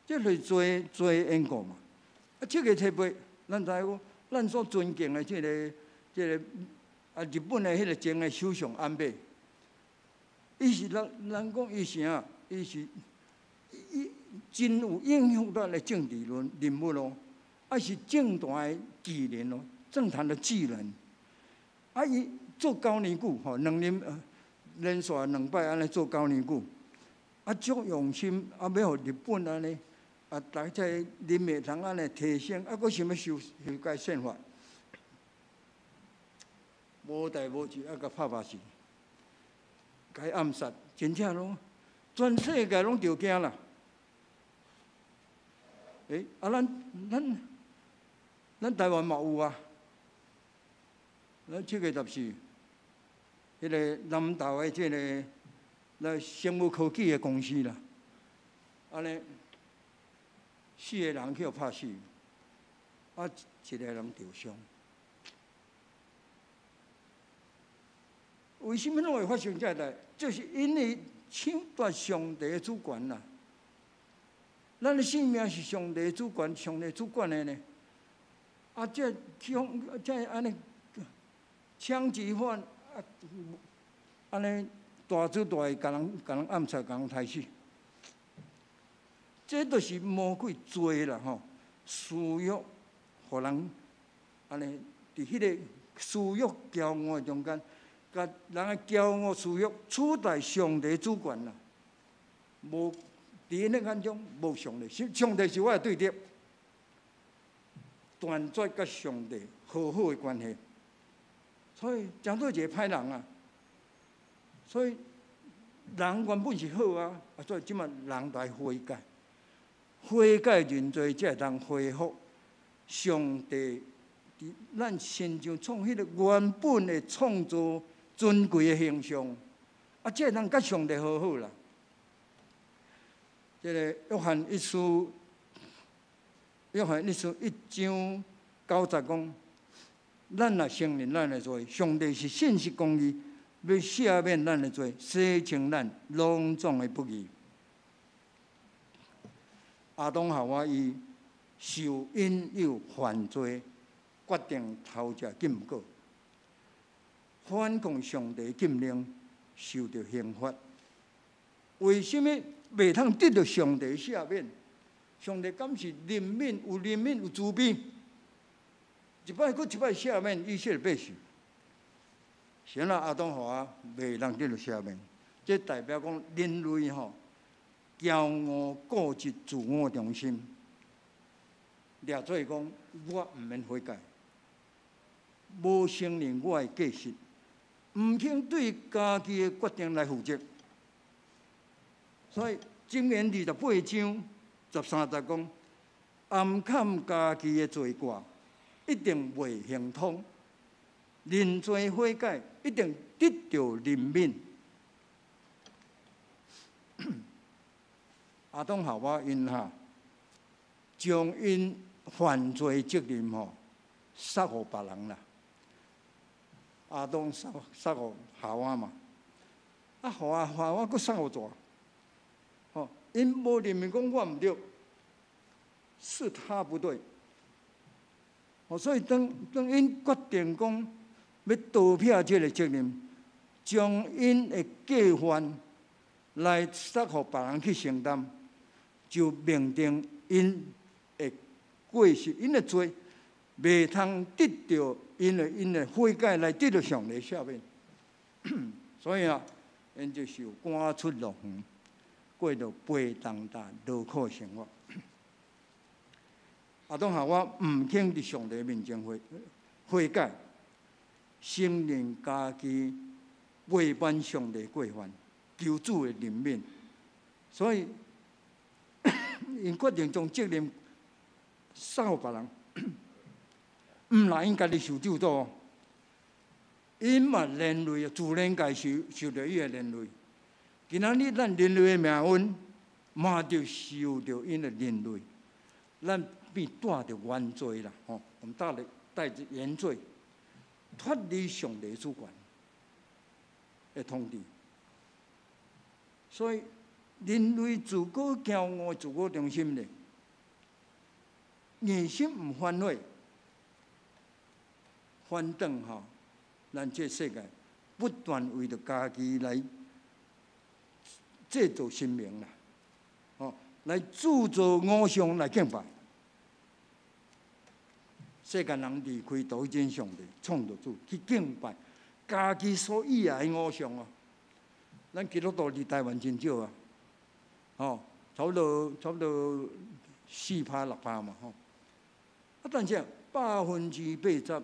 S1: 這就是罪罪緣故嘛。啊，7月7日，咱知影講，咱所尊敬的這个啊，日本的彼个前的首相安倍，伊是人人講伊是啥？伊是伊真有影響力的政治人人物咯，啊是政壇的巨人咯，政壇的巨人。啊，伊做九年久吼，兩年連續兩擺按呢做九年久，啊，足用心，啊，欲予日本按呢，啊，逐這人民通按呢提升，啊，閣想欲修修改憲法，無代無誌，啊，共拍拍死，共伊暗殺，真正攏全世界攏著驚啦。欸，啊，咱台灣嘛有啊。咱7月14，彼个南投的這个來生物科技的公司啦，按呢四个人去予拍死，啊，一个人著傷。為啥物攏會發生這代？就是因為搶奪上帝的主權啦。咱的性命是上帝主權，上帝主管的呢。啊，這搶這按呢槍擊犯啊，按呢大主大意，共人共人暗殺，共人刣死。這都是魔鬼罪啦吼，私欲，予人按呢佇彼个私欲驕傲中間，共人的驕傲私欲取代上帝主權啦。無佇𪜶的眼中無上帝，上帝是我的對敵，斷絕佮上帝和好的關係。所以成做一个歹人啊！所以人原本是好啊，啊，所以這馬人來悔改，悔改認罪才會當恢復上帝佇咱身上創彼个原本的創造尊貴的形象，啊，才會當佮上帝和好啦。這个約翰一書，約翰一書一章九節講。咱若承認咱的罪，上帝是信實公義，欲赦免咱的罪，洗清咱攏總的不義。亞當夏娃伊受引誘犯罪，決定偷食禁果，反抗上帝禁令，受著刑罰。為啥物袂通得著上帝赦免？上帝敢是憐憫，有憐憫，有慈悲。一擺閣一擺赦免以色列百姓，是按怎亞當夏娃袂當得著赦免，這代表講人類吼驕傲固執、自我中心，掠做講我毋免悔改，無承認我的過失，毋肯對家己的決定來負責。所以箴言28章13節講，暗崁家己的罪過，一定袂亨通；認罪悔改，一定得著憐憫。亞當夏娃𪜶哈，將𪜶犯罪責任吼，捒予別人啦。亞當捒捒予夏娃嘛，啊，夏娃閣捒予蛇。吼，𪜶無認為講我毋對，是他不對。哦，所以當當𪜶決定講欲逃避這个責任，將𪜶的過犯來捒予別人去承擔，就命定𪜶的過失，𪜶的罪袂通得著，因為𪜶的悔改來得著上帝赦免。所以啊，𪜶就受趕出樂園，過著悲重擔勞苦生活。亞當夏娃毋肯佇上帝面前悔悔改，承認家己違反上帝過犯，求主的憐憫，所以𪜶決定將責任捒予別人，毋若𪜶家己受咒詛，𪜶嘛連累，自然界受受著伊的連累。今仔日咱人類的命運，嘛就受著𪜶的連累，咱變帶著原罪啦，吼，我們帶著帶著原罪，脫離上帝主權的統治。所以人類自古驕傲、自我中心咧，硬心毋反悔，反轉吼，咱這世界不斷為著家己來製造神明啦，吼，來鑄造偶像來敬拜。世間人離開獨一真上帝創造主去敬拜家己所喜愛的偶像哦。咱基督徒佇台灣真少啊，吼，差不多4趴6趴嘛，吼。啊，但是80%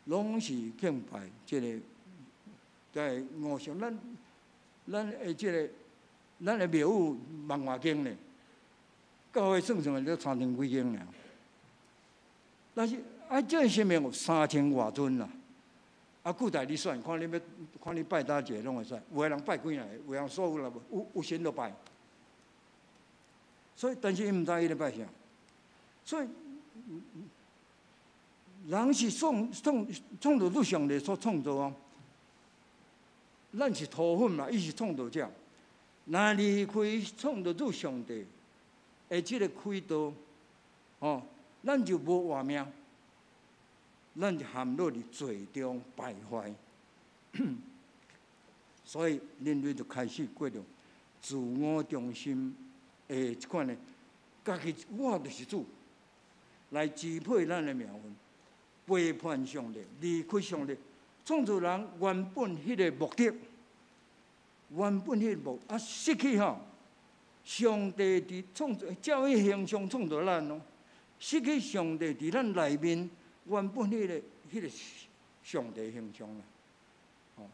S1: 攏是敬拜這个在偶像。咱的這个咱的廟宇萬外間呢，教會算算來都3000幾間爾。但是啊，這个神明有3000外尊啦。啊，古代你選，看你欲看你拜佗一个攏會使，有的人拜幾若个，有的人所有啦，有有神就拜。所以，但是𪜶毋知伊咧拜啥。所以，人是創創創造主上帝所創造哦。咱是土粉嘛，伊是創造者。若離開創造主上帝的這个軌道，吼，咱就無活命，咱就陷落佇罪中敗壞。所以人類就開始過著自我中心的這款的，家己我就是主，來支配咱的命運，背叛上帝，離開上帝，創造人原本彼个目的，原本彼個目啊失去吼，上帝佇創造照伊形象創造咱哦，失去上帝佇咱內面原本彼个上帝形象啦，吼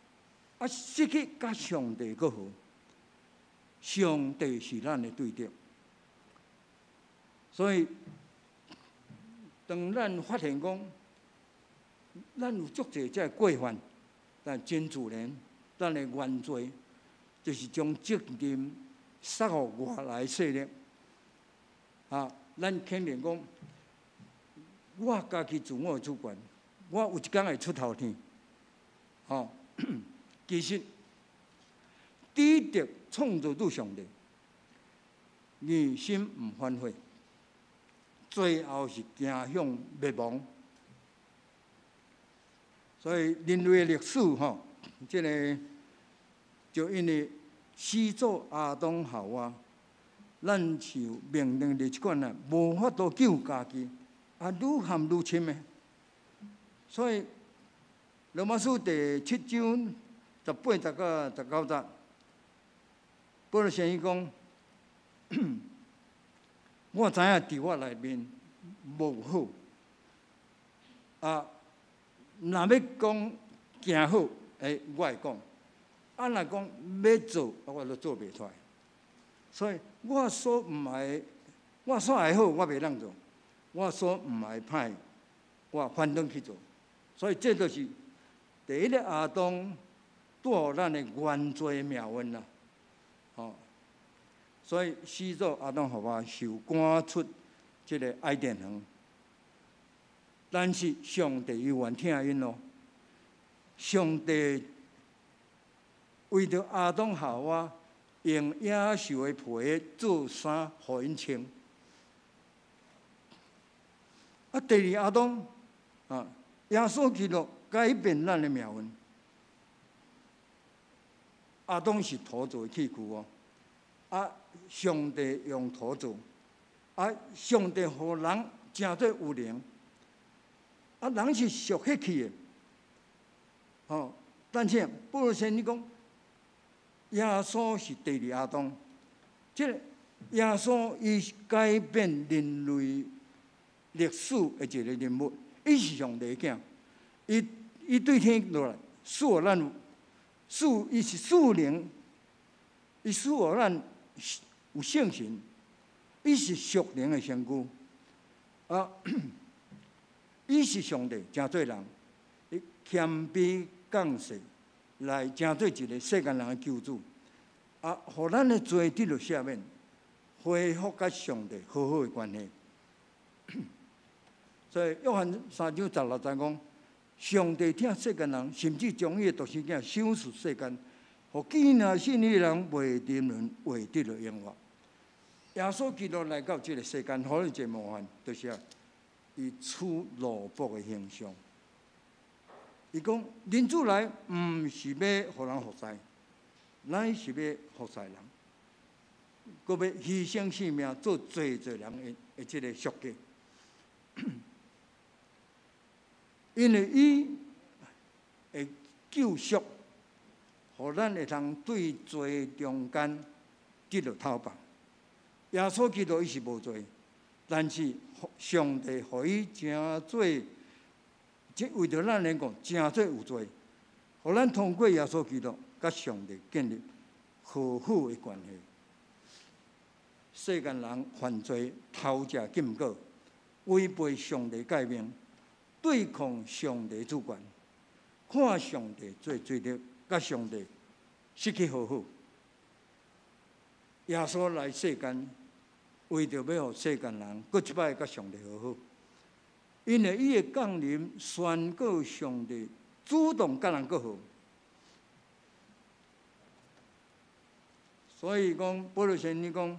S1: 啊失去佮上帝閣和，上帝是咱的對敵，所以當咱發現講，咱有足濟這个過犯，但真自然，咱的原罪就是將責任捒予外來勢力。啊，咱肯定講，我家己自我的主權，我有一工會出頭天。吼，其實，抵擋創造主上帝，硬心毋反悔，最後是走向滅亡。所以人類的歷史吼，這个就因為始祖亞當夏娃，咱受命令佇這款啊，無法度救家己，啊，愈陷愈深的。所以羅馬書第七章18節到19節，保祿先生講：我知影佇我內面無好，啊，若欲講行好，欸，我會講；啊，若講欲做，我都做袂出來。所以我所毋愛，我所愛好，我袂當做；我所毋愛歹，我反轉去做。所以這就是第一个亞當帶予咱的原罪命運啦，吼！所以始祖亞當夏娃受趕出這个伊甸園，但是上帝猶原疼𪜶咯。上帝為著亞當夏娃用野獸的皮做衫予𪜶穿。啊，第二亞當啊，耶穌基督改變咱的命運。亞當是土做的器具哦，啊，上帝用土做，啊，上帝予人成做有靈，啊，人是屬血氣的，吼。但是保祿先生講，耶穌是第二亞當，這个耶穌伊改變人類歷史的一个人物，伊是上帝的囝，伊伊對天落來賜予咱。賜伊是賜靈，伊賜予咱有聖神，伊是屬靈的身軀。啊，伊是上帝，成做人，伊謙卑降世來成做一个世間人的救主。啊，予咱的罪得著赦免，恢復佮上帝和好的關係。所以約翰3章16節講。上帝疼世間人，甚至將伊的獨生囝賞賜世間，予既若信伊的人袂沉淪，會得著永活。耶穌基督來到這个世間，予咱一个模範，就是啊，伊取奴僕的形象。伊講，人子來毋是欲予人服侍，乃是欲服侍人，閣欲犧牲性命做濟濟人的的這个贖價。因為伊的救贖，予咱會通對罪中間得著透放。耶穌基督伊是無罪，但是上帝予伊成做，這為著咱來講，成做有罪，予咱通過耶穌基督，佮上帝建立和好的關係。世間人犯罪，偷食禁果，違背上帝誡命。對抗上帝主權，看上帝做罪孽，佮上帝失去和好。耶穌來世間，為著欲予世間人閣一擺佮上帝和好，因為伊的降臨宣告上帝主動佮人和好。所以講，保祿先生講，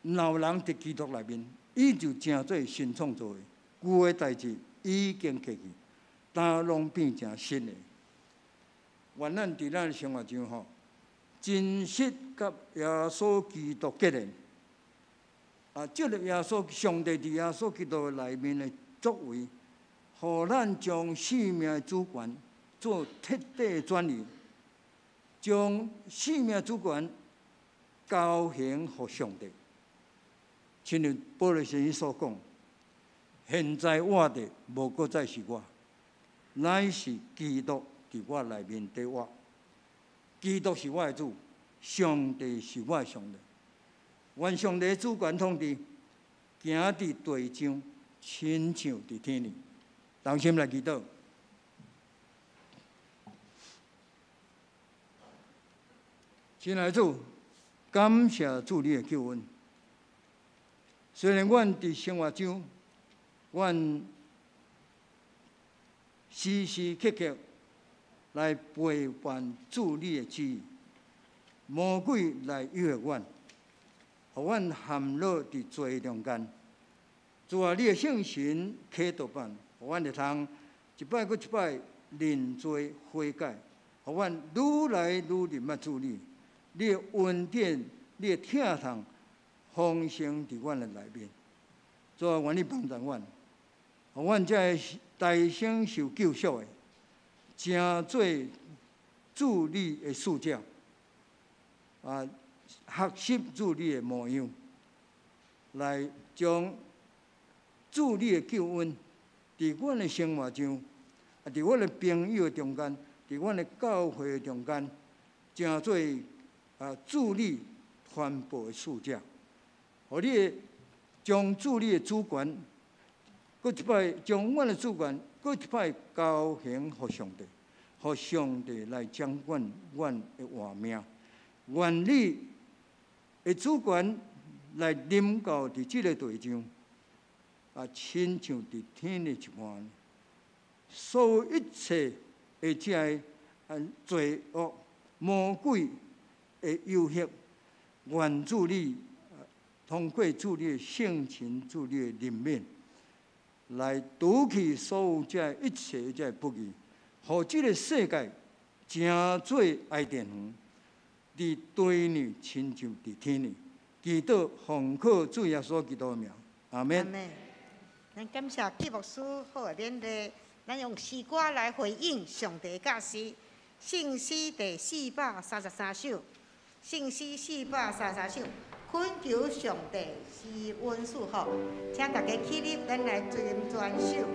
S1: 若有人佇基督內面。伊就成做新創造的，舊的代誌已經過去，焦攏變成新的。願咱佇咱的生活中吼，真實佮耶穌基督結連，啊，這个耶穌上帝佇耶穌基督內面的作為，予咱將生命的主權做徹底的轉移，將生命主權交還予上帝。親像保祿先生所講，現在活的無閣再是我，乃是基督佇我內面佇活。基督是我的主，上帝是我的上帝。願上帝主權統治，行佇地上，親像佇天裡。同心來祈禱。親愛的主，感謝主你的救恩。雖然阮佇生活中，阮時時刻刻來背叛主你的旨意，魔鬼來誘惑阮，予阮陷落佇罪中間。主啊，你的聖神啟導阮，予阮會通一擺閣一擺認罪悔改，予阮愈來愈認捌主你。你的恩典，你的疼痛，豐盛佇阮的內面。主啊，願你幫助阮，予阮這个大聲受救贖的，成做主你的使者，啊，學習主你的模樣，來將主你的救恩，佇阮的生活上，啊，佇阮的朋友中間，佇阮的教會中間，成做啊主你傳播的使者，予你的將主你的主權，閣一擺將阮的主權，閣一擺交還予上帝，予上帝來掌管阮的活命。願你的主權來臨到佇這个地上，啊，親像佇天的一般。所有一切的這个啊罪惡、魔鬼的誘惑，願主你通過主你的聖神、主你的憐憫，來除去所有這一切這不義，予這个世界成做伊甸園，佇地呢，親像佇天呢。祈禱奉靠主耶穌基督的名，阿門。
S3: 阿門。咱感謝紀牧師好的勉勵，咱用詩歌來回應上帝教示。聖詩第433首，聖詩433首，懇求上帝施恩賜福，請大家起立，咱來念全首。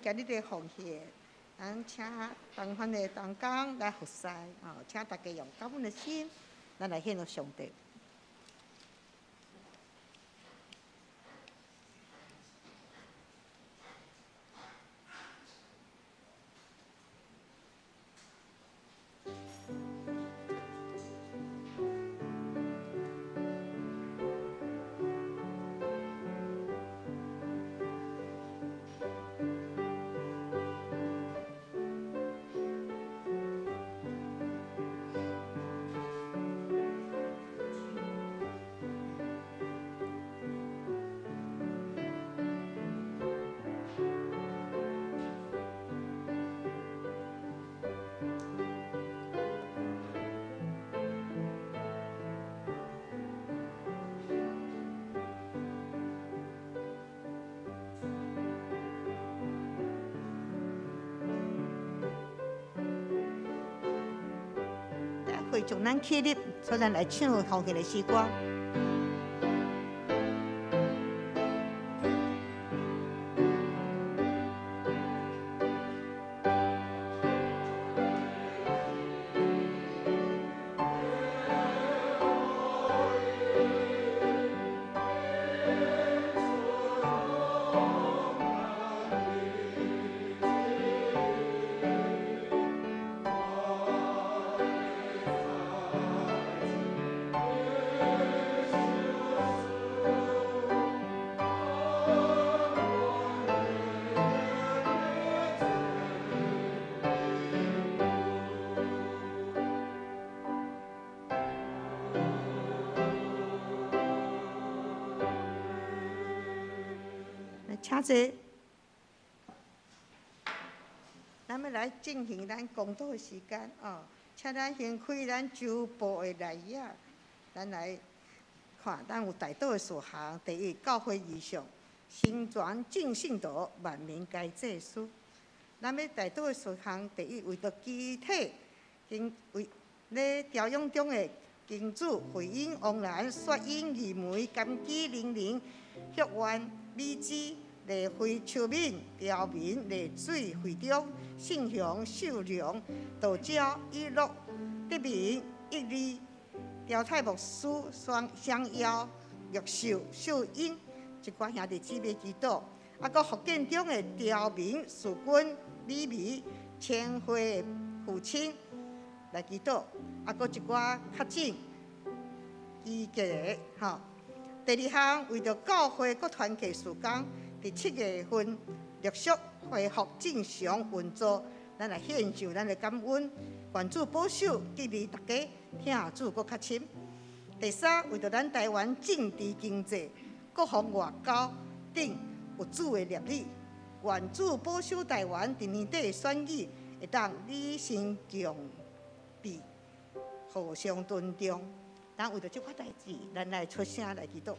S3: 今日的奉獻，咱請同款的同工來服侍，哦，請大家用感恩的心，咱來獻予上帝。會將咱起立，所以咱來唱奉獻的詩歌。請坐，咱欲來進行咱公禱的時間哦。請咱先開咱周報的內頁，咱來看，咱有代禱的事項。第一，教會異象，成全眾聖徒，萬民皆祭司。咱欲代禱的事項，第一，為著肢體，經為咧調養中的金主惠英、王蘭、雪英、二梅、甘基、玲玲、玉苑、美芝、麗辉、秋敏、廖明、麗水、惠中、信雄、秀良、道昭、以樂、德明、益利、廖泰牧師、雙双耀、玉秀、秀英，一寡兄弟姊妹祈禱。啊，閣福建中的廖明、樹君、李美、千惠的父親來祈禱。啊，閣一寡確診醫結的吼。第二項，為著教會閣團契事工，佇7月份陸續恢復正常運作，咱來獻上咱的感恩，願主保守，激勵大家疼主閣較深。第三，為著咱台灣政治經濟、國防外交等有主的立意，願主保守台灣佇年底選舉會當理性共治，互相尊重。咱為著這款代誌，咱來出聲來祈禱。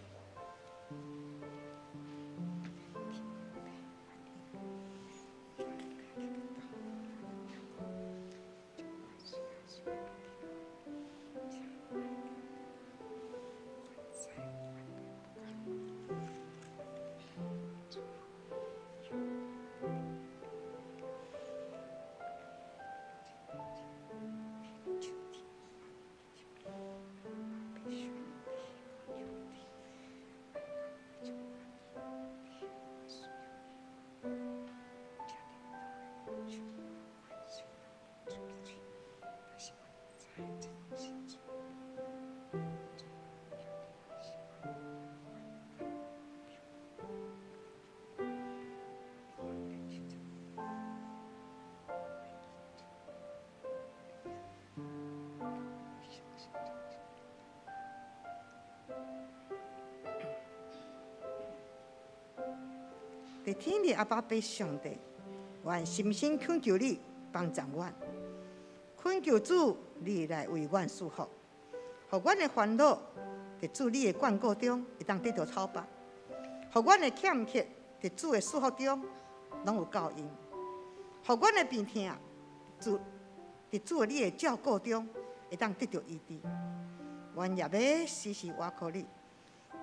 S3: 佇天的阿爸父上帝，阮深深懇求你幫助阮，懇求主你來為阮賜福，予阮的煩惱佇主你的眷顧中會當得到透拔，予阮的欠缺佇主的賜福中攏有夠用，予阮的病痛主佇主你的照顧中會當得到醫治。阮也欲時時倚靠你，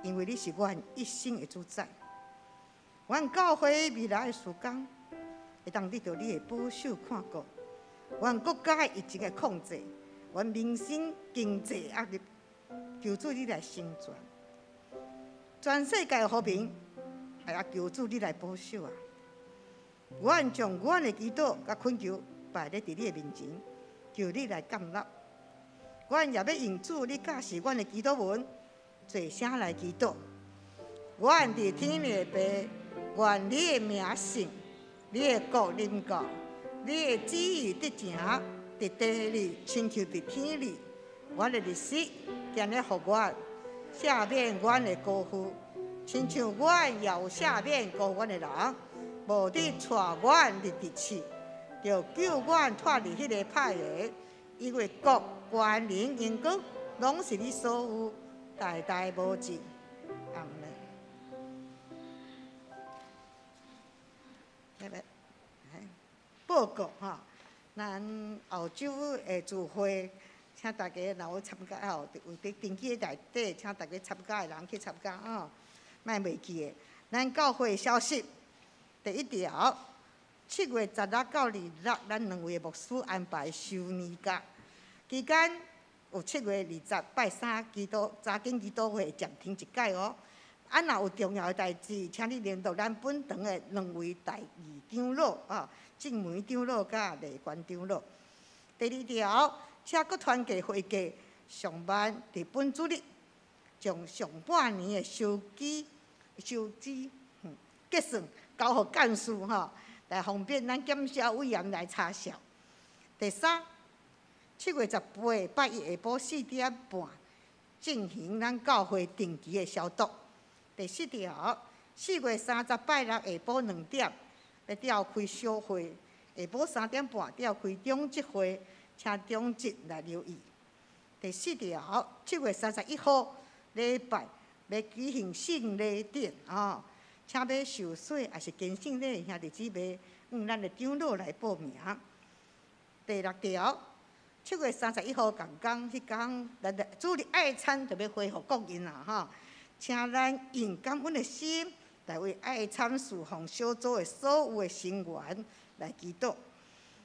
S3: 因為你是阮一生的主宰。阮教會未來的事工，會當得到你的保守看顧；阮國家的疫情的控制，阮民生經濟壓力，求主你來成全。全世界的和平，也求主你來保守啊！阮將阮的祈禱佮懇求擺咧佇你的面前，求你來接納。阮也欲用主你教示阮的祈禱文，做聲來祈禱。阮佇天的父，願你的名聖，你的國臨到，你的旨意得成，佇地裡親像佇天裡。阮的日食，今日予阮，赦免阮的過負，親像阮也有赦免過阮的人。無得帶阮入佇試，著救阮脫離彼個歹的，因為國、權能、榮光，攏是你所有，代代無盡。阿們。報告吼，咱澳洲的聚會，請請大家若有參加吼，有佇登記內底，請大家參加的人去參加吼，莫袂記的。咱教會消息，第一條，7月16到26，咱兩位牧師安排休年假，期間有7月20拜三祈禱查經祈禱會暫停一擺哦。啊，若有重要的代誌，請你聯絡咱本堂的兩位代議長老啊，鄭梅長老佮麗娟長老。第二條，請各團契會計上班佇本主日，將上半年的收支結算交予幹事吼，來方便咱檢銷委員來查數。第三，7月18拜一下晡4點半進行咱教會定期的消毒。第四條，4月30拜六下晡2點欲召開小會，下晡3點半召開長執會，請長執來留意。第四條，7月31號禮拜欲舉行聖禮典哦，請欲受洗抑是堅聖禮的兄弟姊妹，向咱的長老來報名。第六條，7月31號仝工，彼工咱的主日愛餐就欲恢復供應啦吼。請咱用感恩的心來為愛餐事奉小組的所有的成員來祈禱。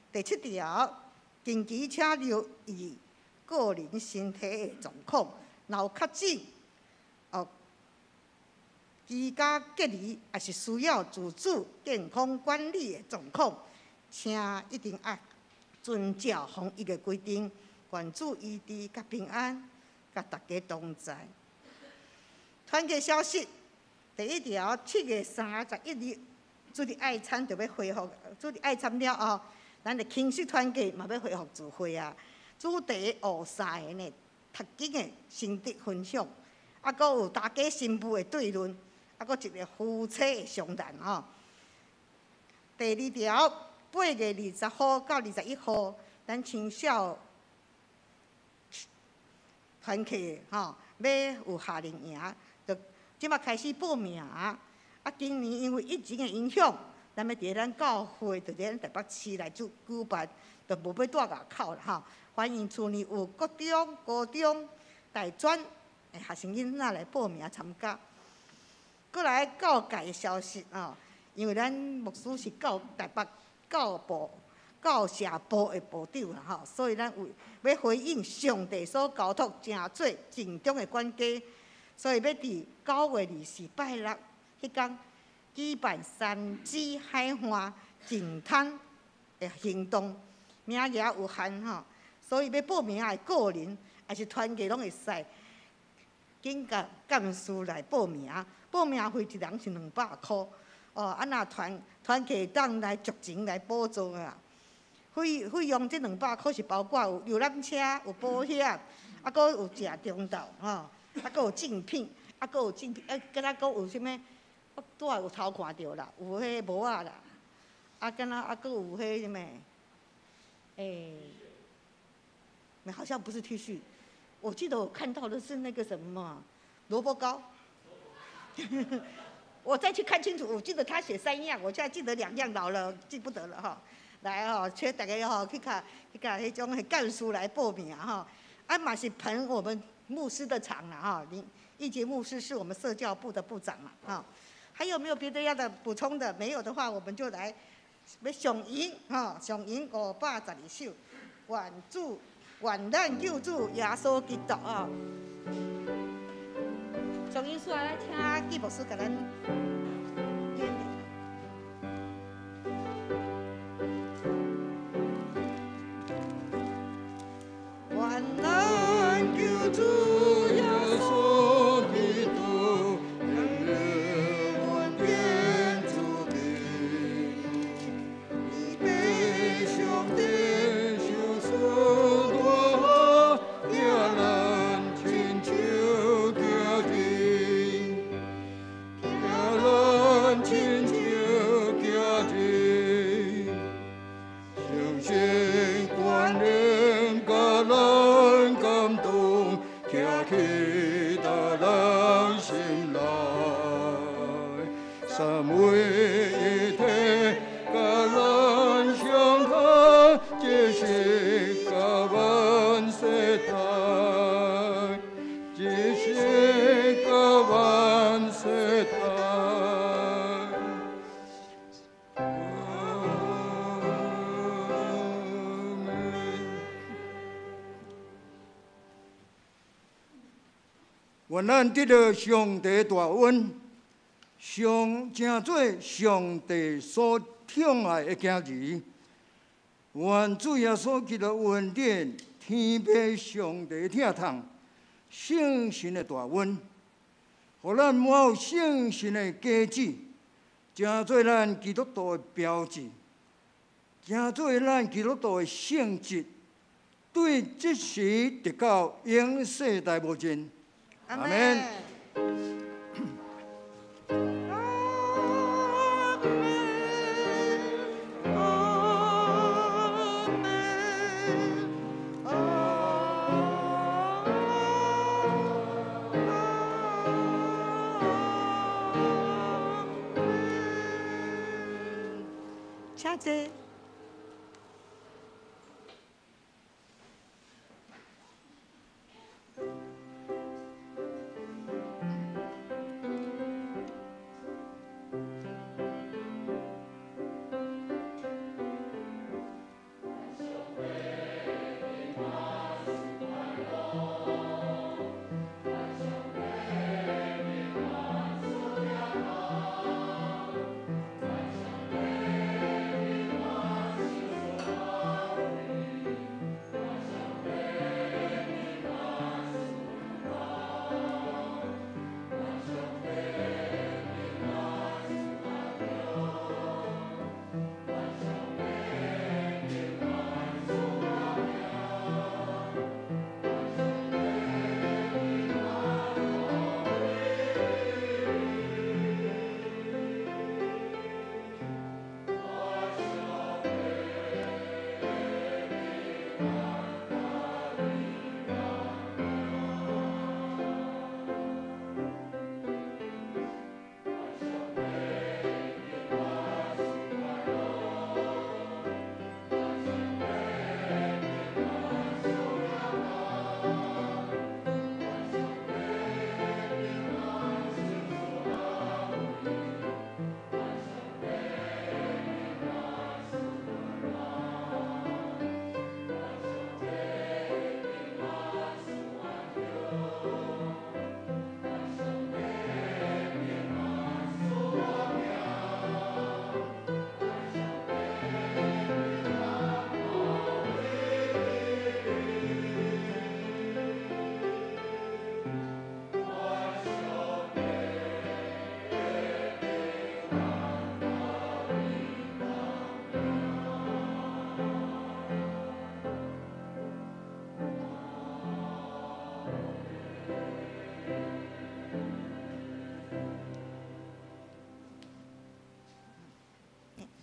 S3: 第七條，近期請留意個人身體的狀況，若有確診、哦居家隔離，抑是需要自主健康管理的狀況，請一定愛遵照防疫的規定，願主醫治佮平安，佮大家同在。團契消息，第一條，7月31日，主日愛餐就欲恢復，主日愛餐了後，咱的輕式團契嘛欲恢復聚會啊。主題學三个呢，讀經的心得分享，啊，閣有大家新婦的對論，啊，閣一個夫妻的相談吼。第二條，8月20號到21號，咱青少團契吼，欲有夏令營。這馬開始報名啊！今年因為疫情的影響，咱欲佇咱教會，就佇咱台北市來做舉辦，就無欲蹛外口啦吼。歡迎厝內有國中、高中、大專的學生囡仔來報名參加。閣來教界的消息吼，因為咱牧師是教台北教部、教社部的部長啦吼，所以咱為欲回應上帝所交託誠做盡忠的管家。所以欲佇9月24拜六彼工舉辦三芝海岸淨灘的行動，名額有限吼，所以欲報名的個人抑是團體攏會使，緊共幹事來報名。報名費一人是200箍，哦，啊若團體會當來酌情來補助啊。費用這200箍是包括有遊覽車、有保險，啊，閣有食中晝吼。啊，閣有贈品，啊，閣有贈品，啊，敢若閣有啥物？我拄仔有偷看著啦，有彼帽仔啦，啊，敢若啊，閣有彼啥物？欸，好像不是 T 恤，我記得我看到的是那個什麼蘿蔔糕。我再去看清楚，我記得他寫三樣，我現在記得兩樣，老了記不得了哈。來吼，請大家吼去共去共彼種幹事來報名吼，啊嘛是捧我們牧師的場啦哈，林義傑牧師是我們社教部的部長嘛哈。還有沒有別的要的補充的？沒有的話，我們就來欲上吟哈，上吟512首，願主願咱救主耶穌基督啊。上吟書來請紀牧師共咱演。願咱救主耶穌基督，恩典主庇，伊被上帝受死大，疼咱親像囝兒，疼咱親像囝兒，相信權能佮咱感動，徛起在咱心內，三位一體佮咱相通，一世到萬世代。
S1: 愿咱得著上帝大恩，上成做上帝所疼愛的囝兒。願主耶穌基督恩典、天父上帝疼痛、聖神的大恩，予咱滿有聖神的果子，成做咱基督徒的標誌，成做咱基督徒的聖質，對這時直到永世代無盡。阿們。
S3: 請坐。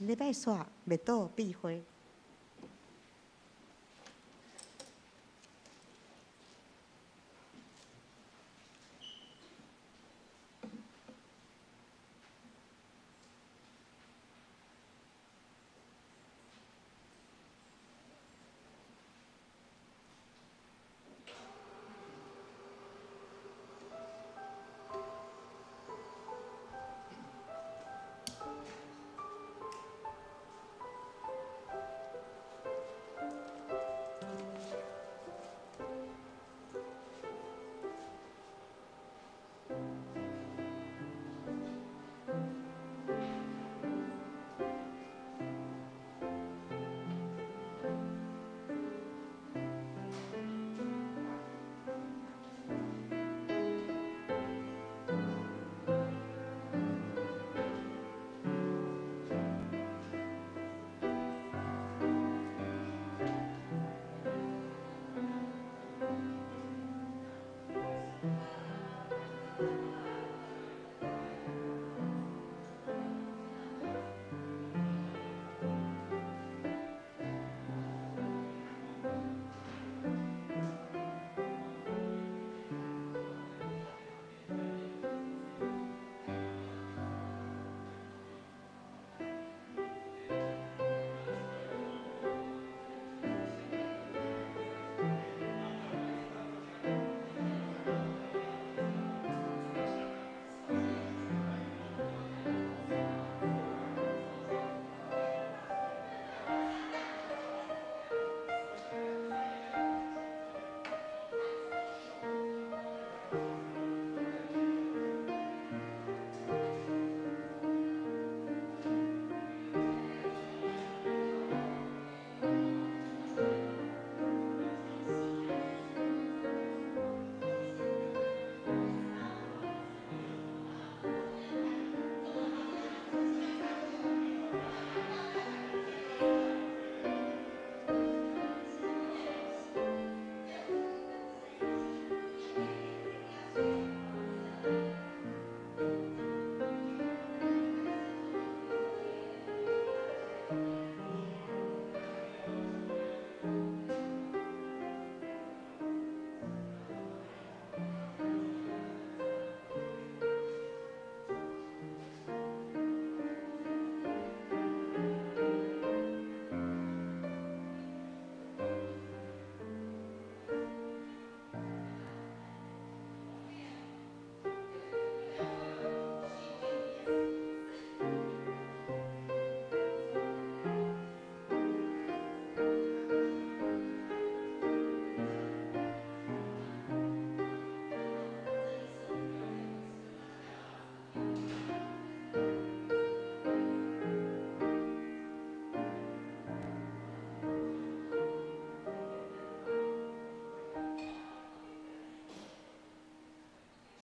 S3: 禮拜煞欲倒閉會。